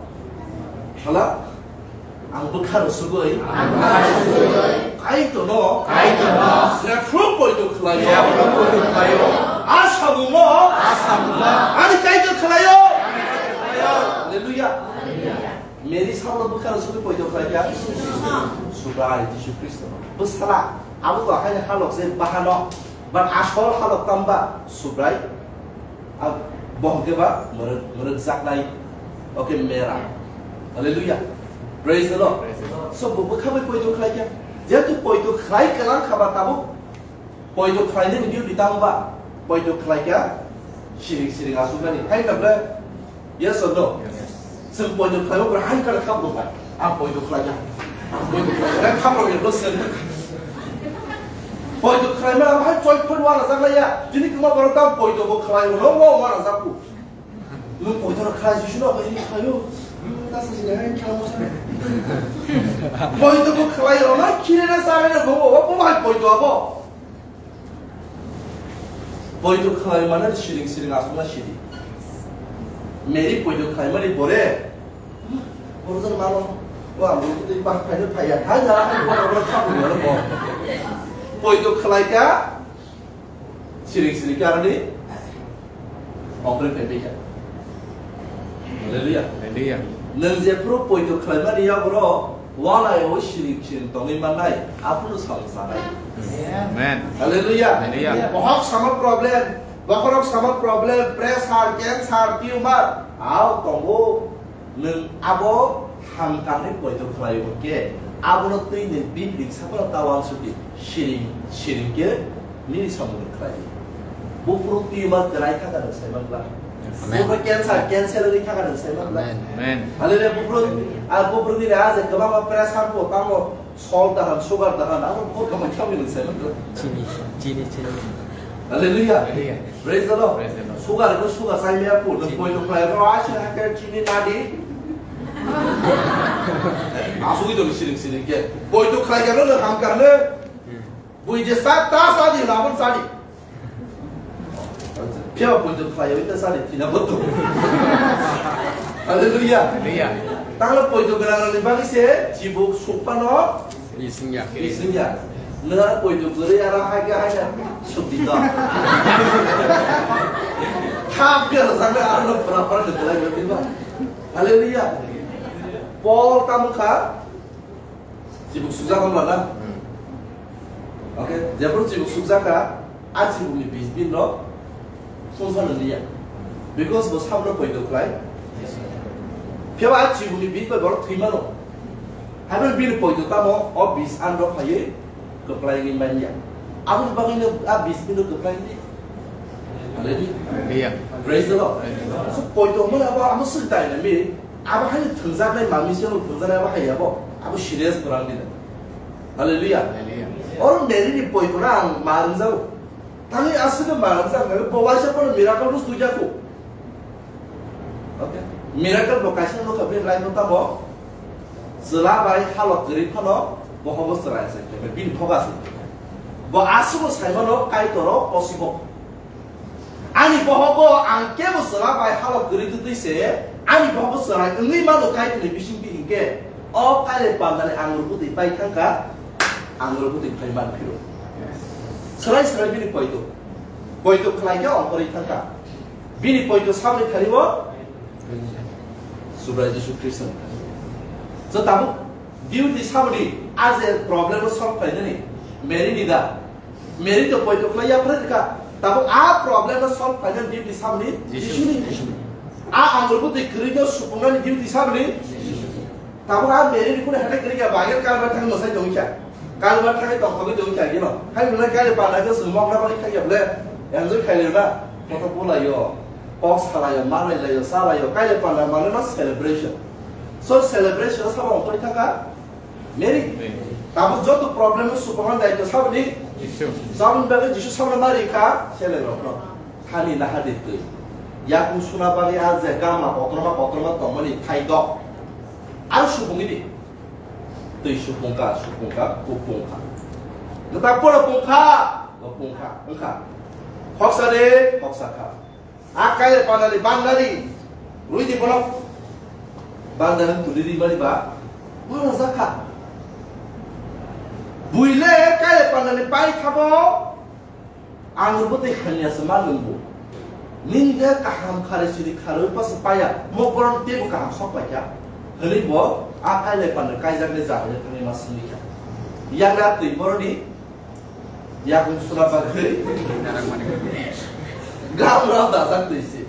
Hala, ang bwkha rw sugwi. Ang bwkha rw sugwi. Kaitorno. Kaitorno. Jephru poito khlaio. Jephru poito khlaio. A samungo. A samungo. Ani Kaitor khlaio. Ani Kaitor khlaio. Hallelujah. Hallelujah. Mary sabno bwkha rw sugwi poito khlai kha. Subrai Jisu Khristo. Bwsala. Abo to haino halok se bahano. But asol halok tamba Subrai. A, bo hwnkhe ba mwrwk, mwrwk jaknai. Okay, mera. Hallelujah. Praise the Lord. Praise the Lord. So, bo bwkha bai poito khlai kha. Jehetu poito khlai kwlang kha ba tabuk. Poito khlai nini duty tamo ba? Poito khlai kha. Siring siring asuknani. Hai na bre? Yes or no? Yes. Chwng poito khlai o bre hai kar khap rwbai. Ang poito khlai kha. Ang poito khlai kha. Khap rwbai bo sen. Poito khlaimani hai choi phon wana jaklaiya. Tini kwma borok tamo poito bo khlaio, no bo wana jakku. Nwng poito rok khlai Jisu no bai khlaio. Hmm, ta sa sini hai khlamo sa. Poito bo khlaio, no khire na sa na bo, bo, bo hai poito abo. Poito khlaimani siring siring asukna sidi. Mary poito khlaimani bore. Borok jani mano, o ang bo tei bak phaino phaiya, hai jara hai borok rok khabu mano bo. Poito khlai kha, siring siring khe aroni operate khai kha. Hallelujah. Hallelujah. Nwng jephru poito khlaimani yago rok, walai o siring siring tongwi mannai, aphuru sal sanai. Amen. Hallelujah. Hallelujah. Bohok sama problem, bokhorok sama problem, pressure, cancer, tumor, au tongo. Nwng abo hamkangni poito khlaio hwnkhe, Abono twi ni bini ring sakno ta uansuk di. Siring, siring khe nini samung ni khlai di. Buphuru tumor kwrai kha da nwng sai man bla. Amen. Buphuru cancer, cancer wngwi kha da nwng sai man bla. Amen. Amen. Hallelujah. Buphuru, a buphuru ni a je kwbangma pressure bo tamo, salt dahan, sugar dahan, abo buphuru khamai khamai nwng sai man bla. Chini, chini, chini. Hallelujah. Hallelujah. Praise the Lord. Praise the Lord. Sugar ko sugar sai me apu, nwng poito khlai ko a sini hakhe chini nadi. Asugwi tong siring siring khe. Poito khlai khe no ham karne. Bui je sa ta sa di, labon sa di. Phiya poito khlai oi ta sa di, thina boto. Hallelujah. Hallelujah. Tanglo poito gwnang ni bagwi se chibuk sukpano. Bisingya. Bisingya. Nwng poito kwrwi aro hai khe hai khe sukdi to. Thap khe rwjakle aro pura pura de belai belai ba. Hallelujah. Paul tamo kha chibuk sukjak wngla na. Hmm. Okay, jephru chibuk sukjak kha, a chibukni bisbin rok songsa nang liya. Because bo sabno poito khlai. Phiya ba a chibukni bis bai borok thwi mano. Haibano bini poito tamo o bis an rok phaiwi kwplai wngwi man ya. Aboni bagwino a bisbin rok kwplai wngwi. Hallelujah. Hallelujah. Praise the Lord. Praise the Lord. So poito hwnmani abo amo swk dynamic. Abo haino thwngjaknai manwi se thwngjaknai abo hai abo. Abo serious kwrwng dina. Hallelujah. Hallelujah. Oro Mary ni poito no ang ma rwngjago. Tamni aswk ma rwngjaknai bo waisa bono miracle rus tuijago. Okay. Miracle bo kaisa nukha bini life no tamo. Chwla bai halok kwrwi phano bohogo chwrai se bini phoga se. Bo aswk saimano Kaitor o possible. Ani bohogo ang kebo chwla bai halok kwrwi twtwi se, ani bohogo chwrai wngwi mano Kaitorni bisingtwi hinkhe, o kailai pandani angur bwtwi pai thangkha, angur bwtwi phai man phiro. Chwrai chwrai bini poito, poito khlai khe ongkhorwi thangkha. Bini poito saboni thani-o Subrai Jisu Khristo. So tabuk duty saboni a je problem o solve khlainani Mary ni da. Mary to poito khlai yapharwi rwkha. Tabuk a problem no solve khlainani duty saboni Jisu. Jisuni. A angur bwtwi kwrwi no supungnani duty saboni. Tabuk a Mary ni kunu hete kwrwi kha bagwi Kalbar thangwi mwsai tongwi kha. Kalbar thangwi tongthogwi tongwi kha gino. Hai mwnai gari panda khe swng mokna bagwi kha ya ble. Enjoy khailai na. Koto bulaio. Kok salaio, malailai laio, salaio. Kailai panda mane no celebration. So celebration o sabo ongkhorwi thangkha. Mary, tabuk joto problem no supungna daityo saboni? Jisu. Saboni bagwi Jisu saboni ma rikha, seleng rokno. Thani naha di twi. Yakung suna bagwi a je gama kotorma kotorma tongmani thai dok. Aro supungwi di. Twi supungkha, supungkha, kupungkha. Nwta poro pungkha, bo pungkha, wngkha. Khoksa de, khoksa kha. A kailai pandani bandari rwi di bono. Bandari tuli ri mani ba. Bono jakha. Buile kailai pandani pai thabo. Ang rubo tei khanya se ma lungbu. Ning de kaham khare siri khare pas paya. Mo boron tebo kaham sok paikha. Hwnwi bo a kailai pandani kaijak de jahai thangwi ma simi kha. Yagra twi boroni. Yakung suna bagwi. Gram ram da dak twi si.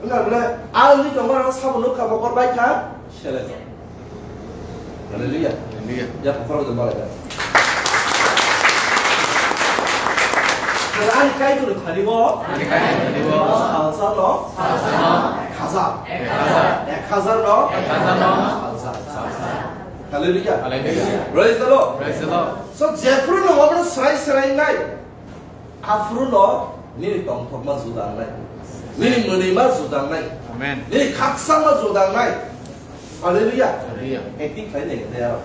Wngkha bole, ang ni tongma rok sabo nukha mokol bai kha, seleng. Hallelujah. Hallelujah. Ya, bukharo de malai da. Ani Kaitor ni thani bo. Ani Kaitor ni thani bo. Salsa no. Salsa no. Ek hajar. Ek hajar. Ek hajar no. Ek hajar no. Salsa. Salsa. Hallelujah. Hallelujah. Praise the Lord. Praise the Lord. So, jephru no obo srai srai nai. Aphuru no nini tongthokma juda wngnai. Nini mwnwima juda wngnai. Amen. Nini khakchangma juda wngnai. Hallelujah. Hallelujah. Acting khlai nai khe aro.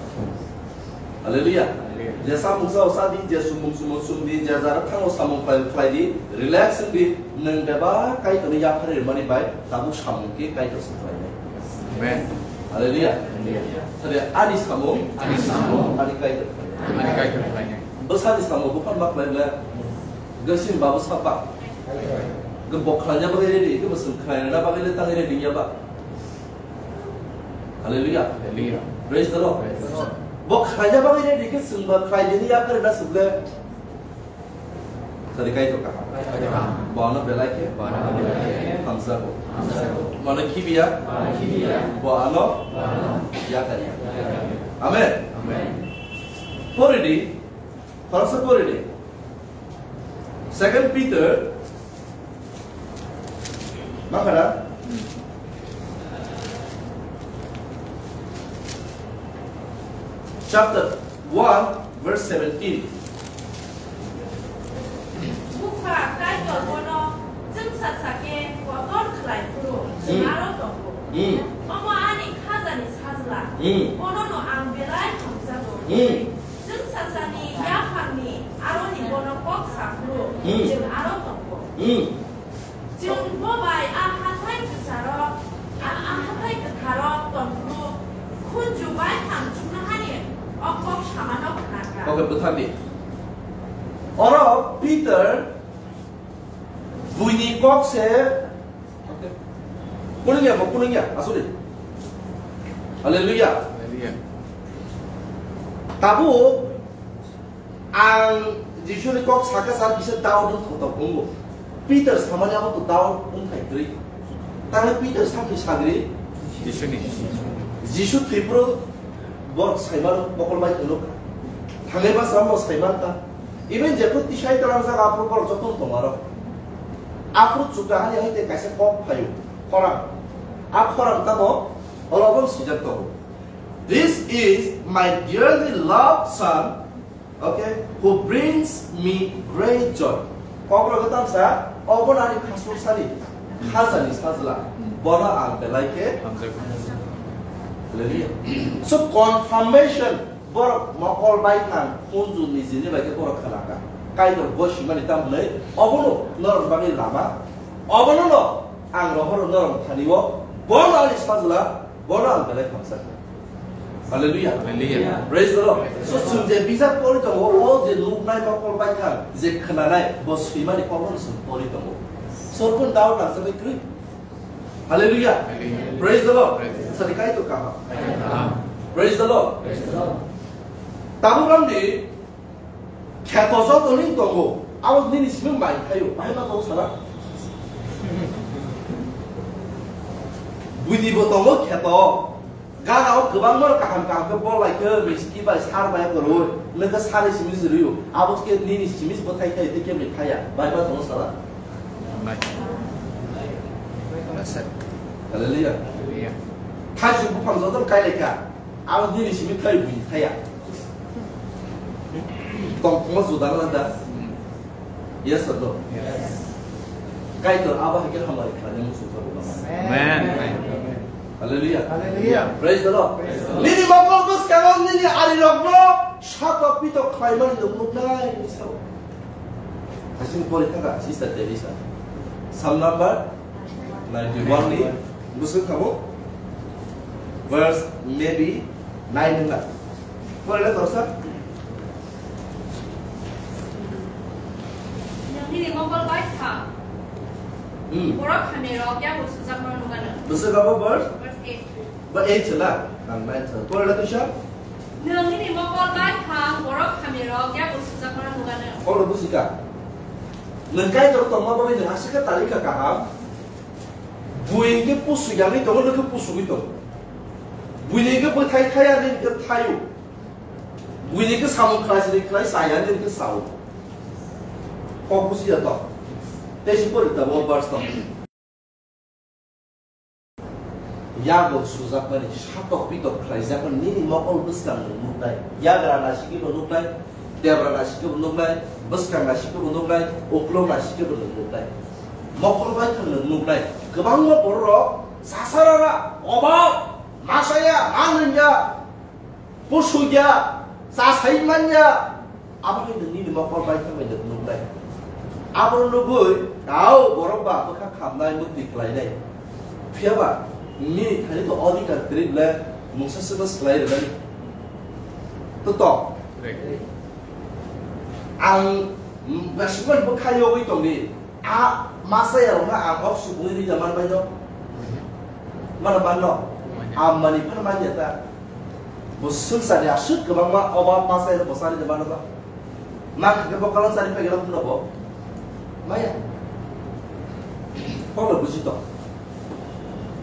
Hallelujah. Hallelujah. Je samung sao sa di, je sumung sumung sum di, je jara thango samung khlai khlai di, relax wng di, nwng bebak Kaitorni yaphari rwmani bai tabuk samung khe Kaitor se khlai nai. Amen. Hallelujah. Hallelujah. Sade ani samung, ani samung, ani Kaitor khlai nai. Ani Kaitor khlai nai. Bwsani samung buphang ma khlai le. Gosini babu sapa. Ge bo khlaina bagwi ready, ge bo swng khlaina bagwi le tangwi ready ya ba. Hallelujah. Hallelujah. Praise the Lord. Praise the Lord. Bo khlaina bagwi ready, ge swng ba khlai dini ya kare na swng le. Sari kai to ka. Bo ano belai khe. Bo ano belai khe. Hamsa bo. Hamsa bo. Mano khibiya. Mano khibiya. Bo ano. Bo ano. Ya kariya. Ya kariya. Amen. Pori di, khoroksa pori di. Second Peter, ma khara? Chapter one, verse seventeen. Bupha Kaitor bono chwngsacha khe kotor khlai phuru chwng Hmm. aro tongo. Hmm. Omo ani khajani sajla. Hmm. Bono no ang belai hamjago. Hmm. Chwngsachani yaphangni aroni bono kok sa phuru Hmm. chwng aro tongo. Hmm. Chwng bo bai a hathai kwcharo, a, a hathai kwtharo tongphuru khunju bai thang chuknohani o kok samano khnakha. Okay, bwthar di. Oro Peter buini kok se, okay. Kunungya, bo kunungya, asuri. Hallelujah. Hallelujah. Tabuk Ang Jisuni kok saka sa kisa doubt wng thotok wngo. Peter samani abo to doubt wng thai kwrwi. Tangwi Peter sakni sagri Jisuni. Jisu thwiphuru borok saimano mokol bai khwnuk. Thangnai bwskango saimanta. Even jephru tisai twlang jaga aphuru borok jotono tongo aro. Aphuru chukra hani hai tei kaisa kok phaio. Khorang. A khorang tamo olo bo swijak tongo. This is my dearly loved son, okay, who brings me great joy. Kokrok tamsa, obo nani khasuk sani, khajani sajla, bono ang belai khe. Hamjak. Hallelujah. So confirmation, borok mokol bai thang, khunju nijini bai khe borok khanaka. Kaitor bo simani tamni, obono norok bagwi lama, obono no ang rohoro norok thani o, bono ani sajla, Bono ang belai hamsa kha. Hallelujah. Hallelujah. Praise the Lord. So, chwng je bijap pori tongo, o je nuknai mokol bai thang, je khwnanai, bo swimani kokno chwng pori tongo. Sorkun doubt nangjaknai kwrwi. Hallelujah. Hallelujah. Praise the Lord. Praise the Lord. Sadi Kaitor kaham. Amen. Praise the Lord. Praise the Lord. Tabuk rang di, Kheto joto ni tongo, abo nini simi mai thaio, bahai ma tongo sala. Buini bo tongo kheto, gara o kwbangma kaham kaham khe bol lai khe, miski bai sar bai kwrwi, nokhe sari simi jwrwio, abo khe nini simi bo thai thai tei khe mai thaya, bahai ma tongo sala. Nai. Hallelujah. Hallelujah. Thaisu buphang joto kai lai kha. Abo nini simi thai bui thaya. Tongthokma juda na da. Yes or no? Yes. Kaitor abo hai khe hamari khlai muchung thabo. Amen. Amen. Hallelujah. Hallelujah. Praise the Lord. Praise the Lord. Nini mokol bwskango nini ari rokno satok pitok khlaimani nuknai ni sao. Hasing pori thaka, Sister Teresa. Psalm number ninety-one ni bwswk kamo verse maybe nine wngna. Pore le torsa. Nini mokol bai kha. Hmm. Borok hamya rok ya bo sujak mano nugano. Bwswk kamo verse? Verse eight. Ba eight chwla, ang nine chwla. Pore le tuisa. Nwng nini mokol bai thang borok hamya rok ya bo sujak mano nugano. Oro bujika. Nwng Kaitor tongma bagwi nwng aswk khe tali kha kaham. Bui hwnkhe pusui yangwi tongo, nwng khe pusugwi tongo. Buini hwnkhe bwthai thaya, nini hwnkhe thaio. Buini hwnkhe samung khlai sini khlai saya, nini hwnkhe sao. Kok bujiya to. Tei si pori tabuk verse tong. Yago sujakmani, satok pitok khlaijakmani, nini mokol bwskang nwng nuknai. Yagra nasikhe bo nuknai, debra nasikhe bo nuknai, bwskang nasikhe bo nuknai, uklok nasikhe bo nwng nuknai. Mokol baithang nwng nuknai. Kwbangma bororok chasarara, obak, masaya, manrwngya, Pusugya, cha sai manya, abo hai nwng nini mokol bai thangbai nwng nuknai. Abo nugwi tao borok ba bwkha khamnai, mukti khlainai. Phiyaba nini thani to odhikar kwrwi ble mungsa swkang swlai rwnani. To to. Ang, mm, basukmani bwkha yogwi tongdi. A masa ya rokna ang kok subui ri jaman bai no. Mana man no. Amani phano man ya ta. Bo sungsani asuk kwbangma oba masa ya bo sari jaman ba. Ma khe bo kalan sari pagi rok no bo. Maya. Polo buji to.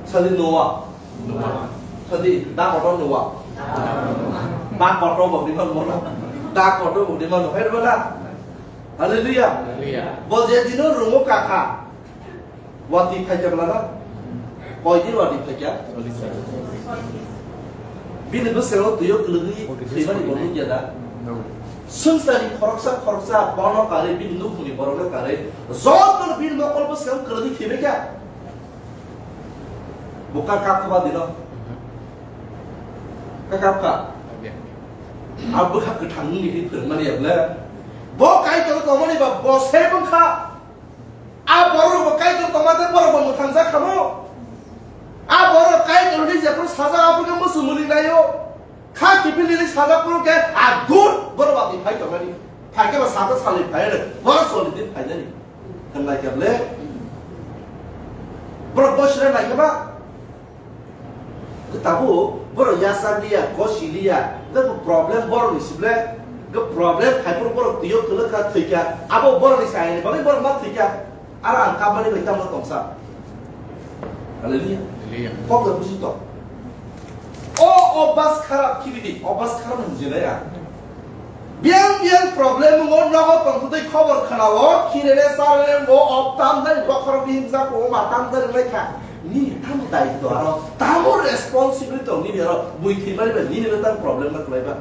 Sali Noah. Noah. Sadi, da kotor Noah. Da kotor bo ni mano. Da kotor bo ni mano. Hai ba na? Hallelujah. Hallelujah. Bo je dino rungo kakha. Wati phaikya bla na? Koi din wati phaikya? Bini bwskango twiyo kwlwgwi thwimani bo nukya da? Swngcharni khoroksa khoroksa bono karwi bini nukhungni borokno karwi jotono bini mokol bwskango kwlwgwi thwibaikha. Bo ka kap kha ba dino? Ka kap kha? A bwkha kwthang wngni phwrwngmani ya bwle? Bo Kaitor tongmani ba bo se bwkha. A borok bo Kaitor tongma tei borok bo mwthangjak khamo. A borok Kaitor ni jephru sajak aphuru khe musu muni naio. Kha kiphilni sajak phuru khe a good borok wati phai tongmani. Phai khe ba sajak salni phai re. Borok soli din phai nani. Hwnlai khe ble. Borok bosra nai khe ba. Tabuk borok yachak liya, kosi liya, tabuk problem borok ni sible, ke problem khai phuru borok twiyo kwlwk kha, thwikha, abo borok ni sayani bagwi borok ma thwikha, aro ang kabani bai tamo tongsa. Hallelujah. Hallelujah. Kok le buji to. O obas kharap khibi di, obas kharap hinjilai ang. Biyang biyang problem wngo, nogo tongthok tei khobor khwnao, khirere sarere wngo, ob tamjani bokhorok bihimjak wngo, ma tamjani wnglaikha. Nini tamo daitw aro, tamo responsibility tong nini aro, bui thwimani bai nini bai tamo problem ma kwlaiba.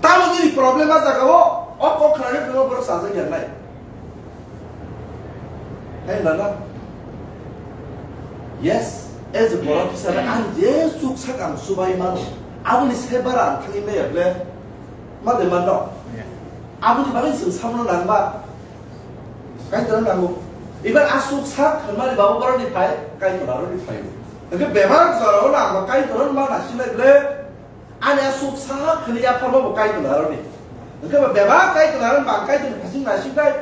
Tamo nini problem ma jagao, o kok khwnani phano borok sajak ya nai. Hai nana. Yes, as a borok hisabe ang je chuk sak ang subai mano. Aboni se bara ang thangwi maya ble. Ma de mano. Yeah. Aboni bagwi chwng samno nangba. Kaitor nango. Ibar a chuk sak khanmani babu borok ni phai, Kaitor aro ni phai. Hwnkhe bebak jorao nangba Kaitor ma nasinai ble. Ani a suk saha khwlwi yapharma bo Kaitor aroni. Hwnkhe ba bebak Kaitor aroni ba ang Kaitorni phasing naisiknai.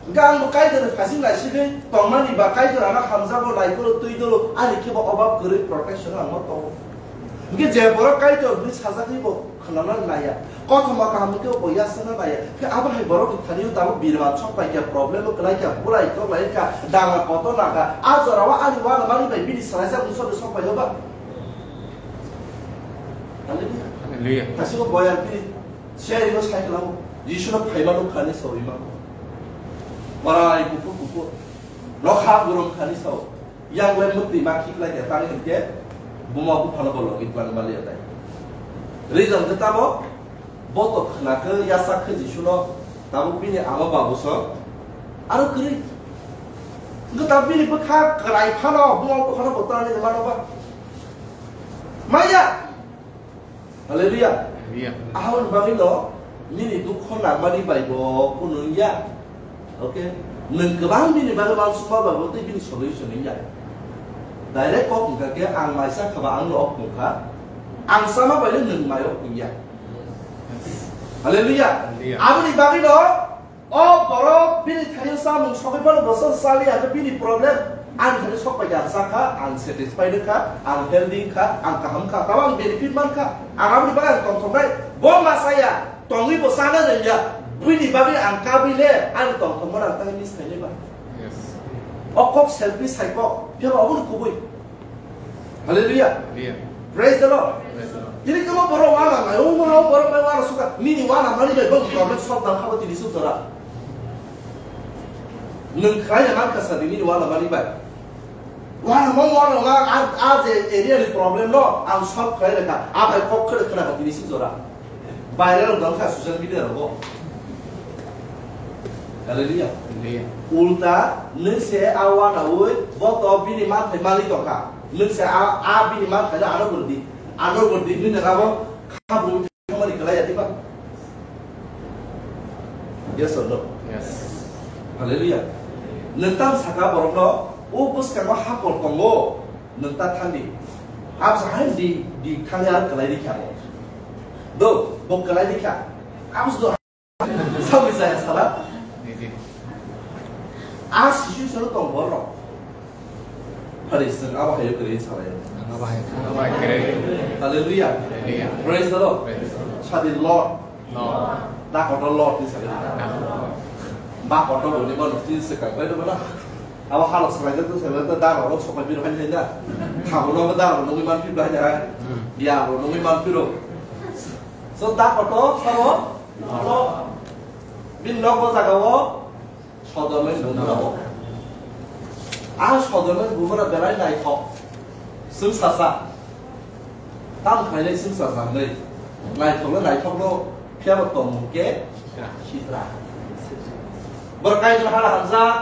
Hwnkhe ang bo Kaitorni phasing naisigwi tongmani ba Kaitor ano hamjago, naikolo, twi dolo, ani khe bo obab kwrwi protection ang ma tongo. Hwnkhe je borok Kaitor hwnwi sajaknai bo khwnana naiya. Kothoma kaham hwnkhe bo yasana naiya. Khe abo hai borokni thani o tabuk birman sok pai kha, problem o kwlai kha, burai tok lai kha, danga kotor nang kha. A jorao ani uanamani bai bini salaijak bwsarok sok pai o ba. Hallelujah. Hallelujah. Kaisa boyar bini siyari no sai khlamo. Jisu no phaima nuk khani sawi ma. Marai kupur kupur. Nokha gurum khani sao. Yang le mukti ma khiklai ya tang ke. Buma buphano bolong iklang bali atai. Reason ke tamo. Boto khna ke yasak ke Jisu no. Tamo bini ama babu so. Aro kri. Nge ta bini bwkha krai phano. Buma buphano botani mano ba. Maya. Hallelujah. Hallelujah. Ahon bagwi no nini dukho nangmani bai bo kunu wngya. Okay? Nwng kwbang bini bagwi uansukma bai bo tei bini solution wngya. Direct kok wngkha khe ang maisa khaba ang no ok wngkha. Ang sama bai no nwng mai ok wngya. Hallelujah. Hallelujah. Aboni bagwi no O borok bini thani samung sogwi mano, bwswk chaliya khe bini problem. Ani thani sok pai kha, ang sakha, ang satisfied wngkha, ang healthy wngkha, ang kaham wngkha, tamo ang benefit mankha, ang aboni bagwi ang tongthoknai. Bo ma chaya, tongwi bo chana rwngya, bini bagwi ang kabwi le, ani tongthokmano ang tangwi miss khainai ba. Yes. O kok selfish hai kok, phiya ba obono kubui. Hallelujah. Hallelujah. Praise the Lord. Praise the Lord. Tini kemo borok wana nai, o borok bai wana suka, nini wana mani bai bang problem solve dang khabo tini suk jora. Nwng khlai ya man kasa nini wana mani bai. Wana mo wana wana a, a je area ni problem no, ang solve khlai reka, a bai kok khlai khna tini suk jora. Viral wng tong kha social media rogo. Hallelujah. Hallelujah. Ulta, nwng se a wanaui, bo to bini manthai mali tong kha. Nwng se a, a bini manthai no ano bwrdi. Ano bwrdi nwng nang abo kha bwrdi khamani kwlai ya diba? Yes or no? Yes. Hallelujah. Nwng tam saka borok no, o bwskango hapor tongo, nwng ta thangdi. Abo sa hai di, di thangya kwlai di kha. Do, bo kwlai di kha. Abo sa do. Sawi saya sala. Ni, ni. A situation tong borok. Hari seng abo hayo kwrwi salai. Abo hai, abo hai kwrwi. Hallelujah. Hallelujah. Praise the Lord. Praise the Lord. Sadi Lord. Lord. Da kotor Lord ni salai. Lord. Ba kotor boni ba nukti se ka bai do bana. Abo halok swlaijak tong swlaijak tong, daro rok sopai biro hai da. Khabo no daro nungwi man phibla hai da. Biya bo nungwi man phiro. So da koto sabo. Bin nogo jaga o Sodom and Gomorrah o. A Sodom and Gomorrah belai naithok. Swng sasa. Tam khainai swng sasa hwnwi. Naithok le naithok no, phiya bo tongmung khe sitra. Bwrwk Kaitor hala hamjak.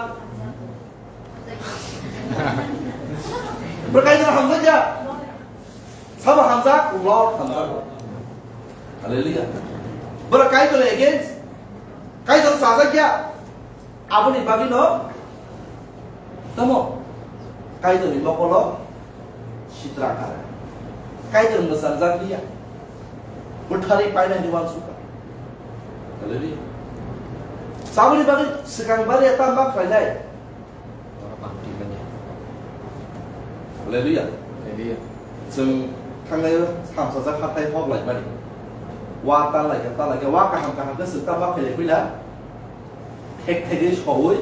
Bwrwk Kaitor hamjak ya. Sabo hamjak, Lord hamjak. Hallelujah. Bwrwk Kaitor against, Kaitor sajak ya. Aboni bagwi no tamo Kaitor ni mokolo sitra kha. Kaitor mwsanjak liya. Bwthari painani wansukha. Hallelujah. Saboni bagwi swkang bari eta ma khlainai. Hallelujah. Hallelujah. Chwng thangnai samsajak hathai hok lai mani. Wa ta lai kha, ta lai kha, wa kaham kaham khe swng ta ma khailai pila. Thek thegwi soui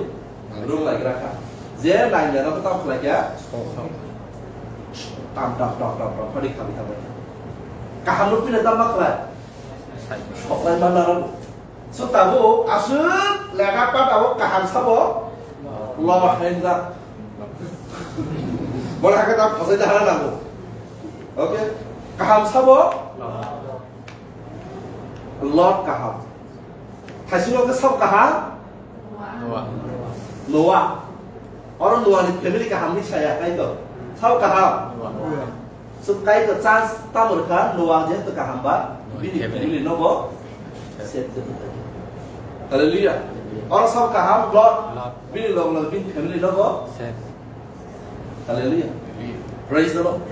rung lai gra kha. Je nangya no tam khlai kha. Tam tam tam tam tam phadi khabi khabai. Kaham no pila tam ma khlai. Sok lai ma naro. So tabuk aswk lekha pa tabuk kaham sabo Lord hwnjak. Bole hakhe ta phasai da hana nango. Okay? Kaham sabo Lord kaham. Thaisingo khe sabo kaham Noah. Noah. Oro Noah ni family kaham ni saya, tai to. Sabo kaham. Noah. So Kaitor chance tamo rwkha, Noah jehetu kaham ba, bini family no bo save khe rwkha. Hallelujah. Oro sabo kaham, Lot, bini log log bini family no bo save. Hallelujah. Praise the Lord.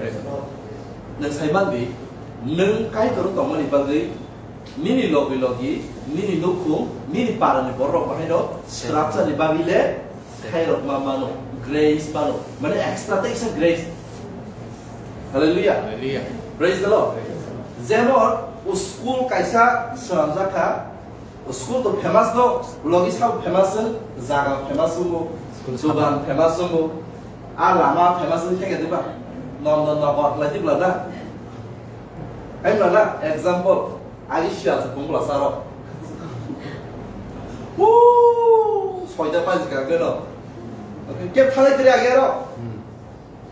Nwng sai man di, nwng Kaitor tongmani bagwi nini logi logi, nini nukhung, nini parani borok bahai no srapsa ni bagwi le khairok ma mano, grace mano, mane extra te kisa grace. Hallelujah. Hallelujah. Praise the Lord. Praise the Lord. Jemon, o school kaisa swnamjak kha, school to famous no, logi sabo famous wng, jaga famous wngo, chuban famous wngo, a lama famous wng khe diba, nom nom nom bot lai diba da. Ai mala example, ai siya sa pungla saro. Woo, soida pa jika geno. Oke, ke phalai tiri agero.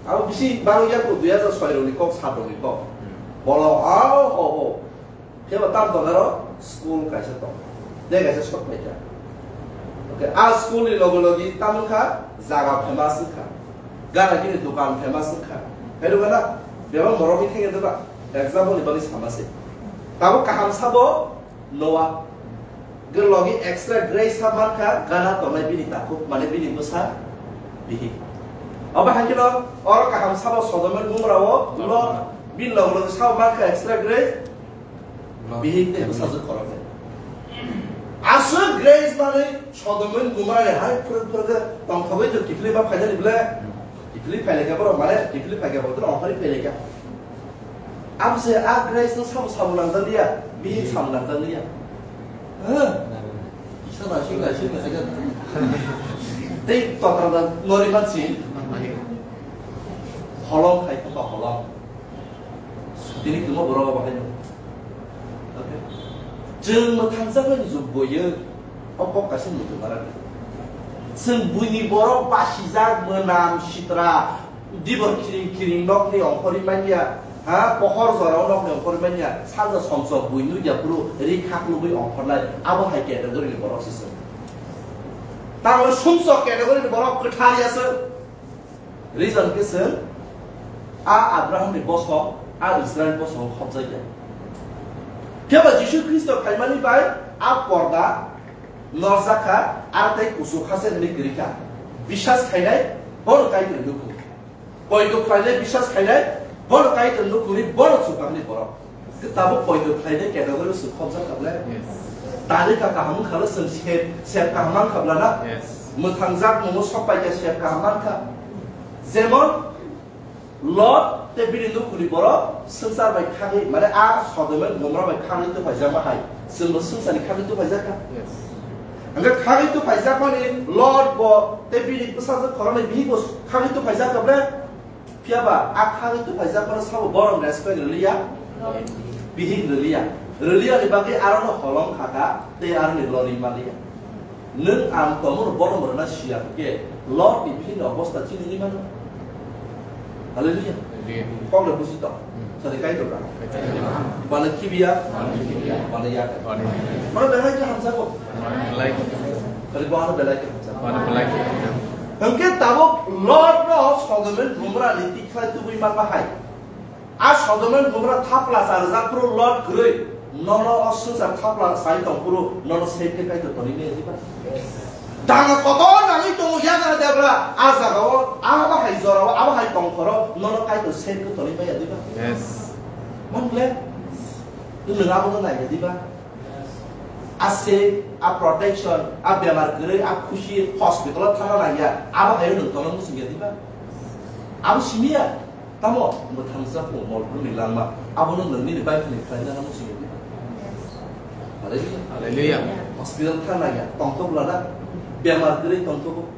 Abo bisi baro ya ko dui hajar soi roni kok, sat roni kok. Bolo, ao, ho, ho. Khe ba tam tong aro school kaisa tong. De kaisa sok paita. Oke, a school ni logo logi tam kha jaga famous kha. Gana gini dukan famous kha. Hedu gana bebang borok ni thengya deba. Example ni bagi sama se. Tabo kaham sabo Noah. Gelo logi extra grace ha mankha gana tongnai bini takhuk, mane bini bwsa bihik. Obo hai kheno oro kaham sabo Sodom and Gomorrah o Lot, bini logi logi sabo mankha extra grace, bihik tei bwsajwk khoroknwi. Aswk grace manwi Sodom and Gomorrah ni hai phwrwk phwrwk khe tongthogwi nwng kiphilwi ma phainani bwle? Kiphilwi phailai kha borok, mane kiphilwi phai kha borok, tei ongkhorwi phailai kha. Abse a grace no sabo sabo nang jaliya, bihik sabo nang jaliya. Huh? Isa na sing na sing na sing. Tei totra da nori man si. Holong khai kha ba holong. Tini tuma borok bahai no. Okay. Chwng mwthangjaknai jug boyo. O kok kaisa muitu mara. Chwng buini borok basijak mwnam sitra. Dibor kiring kiring nokni ongkhorwi manya, ha, pohor jorao nokni ongkhorwi manya, salsa somsok bui nui ya phuru ri khak lubui ongkhornai, abo hai category ni borok se chwng. Tamo sumsok category ni borok kwthar ya chwng. Reason khe chwng a Abraham ni bosong, a Israel bosong khopjak ya. Phiya ba Jisu Khristo phaimani bai a porda norjak kha, aro tei kuchuk kha se hwnwi kwrwi kha. Biswas khainai, bono Kaitor nukhung. Poito khlainai, biswas khainai, bono Kaitor nukhungni, bono chukangni borok. Tabuk poito khlainai category o chwng khopjak kha ble? Yes. Tani kha kaham wngkha le chwng sep, sep kaham mankha bla na? Yes. Mwthangjak mungo sok pai kha sep kaham mankha. Jemon, Lot tei bini nukhungni borok swngchar bai khagwi, mane a Sodom and Gomorrah bai khagwi tuphaijak ma hai, chwngbo swngcharni khagwi tuphaijakha. Yes. Hingke khagwi tuphaijak mani Lot bo tei bini bwsajwk khoroknwi bihik bo khagwi tuphaijak kha ble? Phiya ba a khagwi tuphaijak mani sabo borom respect rwliya? Bihik rwliya. Rwliya ni bagwi arono holong kha kha tei aroni lori maliya. Nwng ang tongmano borom rwna siya hwnkhe Lot ni bihik ni obosta chini wngwi mano. Hallelujah. Hallelujah. Kok le buji tong. Hmm. Sadi kai tong. Kai tong. Bana kibiya. Bana kibiya. Bana ya. Bana kibiya. Bana belai ke hamsa ko. Bana belai ke. Kali bana belai ke hamsa. Bana belai ke hamsa. Hingke tabuk Lot no Sodom and Gomorrah ni tikhlai tubui man bahai. A Sodom and Gomorrah thapla charjak phuru Lot kwrwi. Nono o swngchar thapla sai tong phuru nono save khe Kaitor toni maya diba? Dana kotor nangwi tongo yagra debra, a jagao abo hai jorao abo hai tongkhoro nono Kaitor save khe toni maya diba? Yes. Mon ble? Nwng abono naiya diba? A save, a protection, a bemar kwrwi, a khusi hospital o thangna nangya, abo hai nwng tono muchungya diba? Abo simiya? Tamo mwthangsa phung mol brumni langma, abono nwng nini bai phani khlaina nang sini. Hallelujah. Hallelujah. Hospital thang nangya, tongthok lada, bemar kwrwi tongthogo,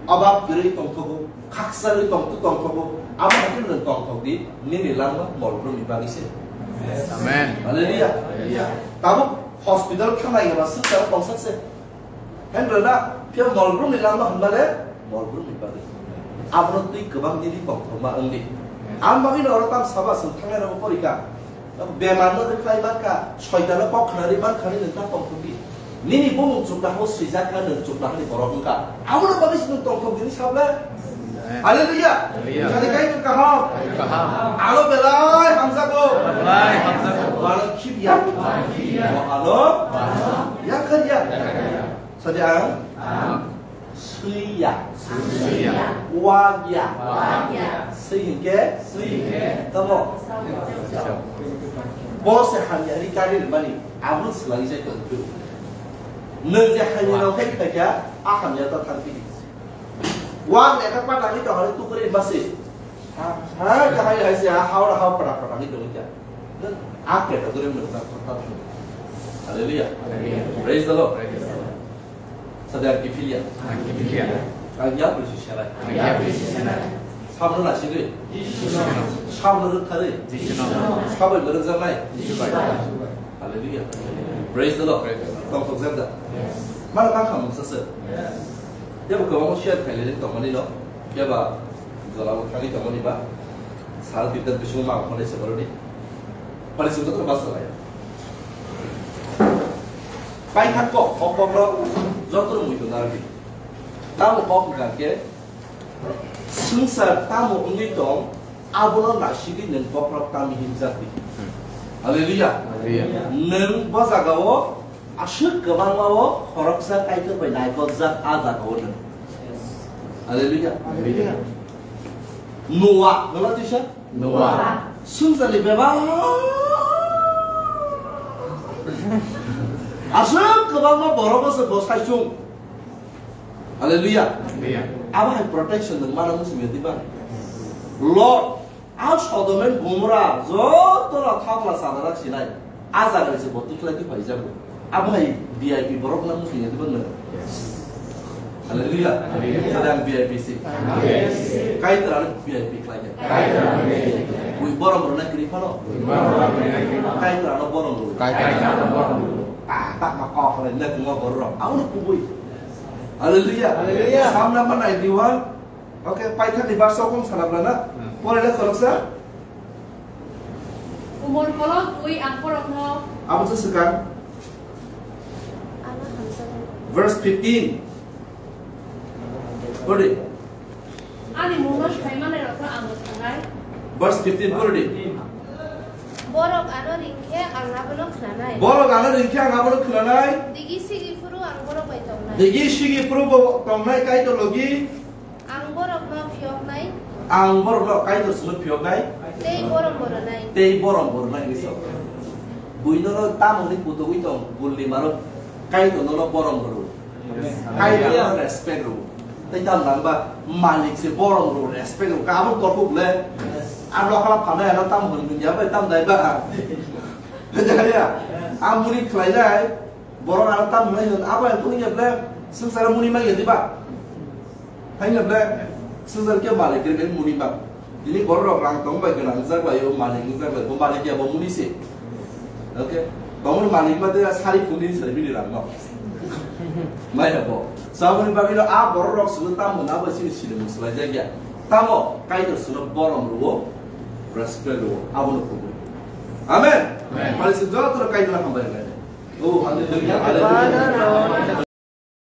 obab kwrwi tongthogo, khaksa rwi tongthogo, tongthogo, abo haikhe nwng tongthok di, nini langma mol brumni bagwi se. Amen. Hallelujah. Hallelujah. Tabuk hospital thang nangya ba swngcharo tongsak se. Hendrena, phiya mol brumni langma hwnba le, mol brumni bagwi. Abono twi kwbang nini tongthokma wngdi. Ang bagwino oro tam saba chwng thangnai rokbo porikha. Bemar no rwkhlai mankha, soitano kok khna rwi mankha, nini ta tongthokdi. Nini bumung chukla hao swijak kha, nwng chukla hani borok wngkha. Abono bagwi se nwng tongthok dini sable. Hallelujah. Hallelujah. Sadi kai kaham. Kaham. Alo belai hamjago. Belai hamjago. Wano khibiya. Wano. Yakarya. Sadi ang. Swiya. Swiya. Wagya. Wagya. Swi hingke. Swi hingke. Tamo. Bo se hamya ri kari ri mani. Abun selai jai tong tu. Nwng je hamya rok khai khaikha, a hamya ta thang pidi. Wang ne ka patani to hare tukuri masi. Ha, ha, ka hai hai se, ha, ha, ha, pada, pada ni dong ja. A ke ta dure mo ta ta. Hallelujah. Hallelujah. Praise the Lord. Praise the Lord. Sadar kifilia. Kifilia. Ang ya prisi shalai. Ang ya prisi shalai. Samno na sigri. Samno rutari. Sabai berengzanai. Hallelujah. Praise the Lord. Praise the Lord. Tong tong zenda. Mana kang kang mungsa se. Ya ba kwbangma share khailai tongmani no. Ya ba jola bo thangwi tongmani ba. Sal Peter bising ma phone se boroni. Pali sung to ba salai. Pai thak ko, o kok rok joto mui to narbi. Tamo kok hwnkha khe swngchar tamo wngwi tong, abono naisigwi nwng kokrok tamo himjak di. Hallelujah. Hallelujah. Nwng bo jagao aswk kwbangma o khoroksa Kaitor bai naikokjak a jagao nwng. Hallelujah. Hallelujah. Noah, Noah tisa? Noah. Swngcharni bebak aswk kwbangma borok se bo saichung. Hallelujah. Hallelujah. Abo hai protection nwng mana muchungya diba? Lord, ang Sodom and Gomorrah joto no thapla chana rak sinai. A jaga ni se bo tikhlai di phai jago. Abo hai V I P borok na muchungya diba nwng? Yes. Hallelujah. Hallelujah. Tadi ang V I P si. Yes. Kaitor ano V I P khlai ya. Kaitor ano V I P khlai ya. Ui borom rwna kiri phano. Ui borom rwna kiri phano. Kaitor ano borom rw. Kaitor ano borom rw. Ah, tak ma kok le nek ngo borok. Abo no kubui. Hallelujah. Hallelujah. Psalm number ninety-one. Okay, paithak ni verse kong sana bla na. Hmm. Pore le khoroksa. Umor kolok ui ang borok no. Abo se swkang. Verse fifteen. Pore. Ani mungno saimanai rokno ang mwthangwi. Verse fifteen pore di. Borok ano ringkhe ang abono khwnanai. Borok ano ringkhe ang abono khwnanai. Digi sigi phuru ang borok bai tongnai. Digi sigi phuru bo tongnai Kaitor logi. Ang borokno phiyoknai. Ang borokno Kaitor simi phiyoknai. Tei borom bo rwnai. Tei borom bo rwnai hinwi sa. Buino no tamoni kutugwi tong, bulni maro Kaitor no borom bo rw. Kaitor no respect rw. Tei tam nang ba malik se borom rw, respect rw. Ka abo torkuk le. Ang rokhala phanai ano tam hwn dunya bai tam dai ba. Jaya. Ang muni khlainai. Borok ano tam hwnwi hwn, abo ang tongya ble, swngcharo muni mangya diba? Haino ble, swngchar khe malik khe muni mang. Tini borok rok rang tong bai gwnang jak lai, o malik wng jak lai, bo malik ya bo muni se. Okay? Tongmani malik ma de sari phungni sari bini rang no. Mai habo. Saboni bagwi no a borok rok swngwi tamo na bai sini sini muslai jak ya. Tamo, Kaitor swngno borom rwo, respect rwo, abono kubui. Amen. Amen. Malik swng joto Kaitor hambai lai. Oh, hallelujah, hallelujah.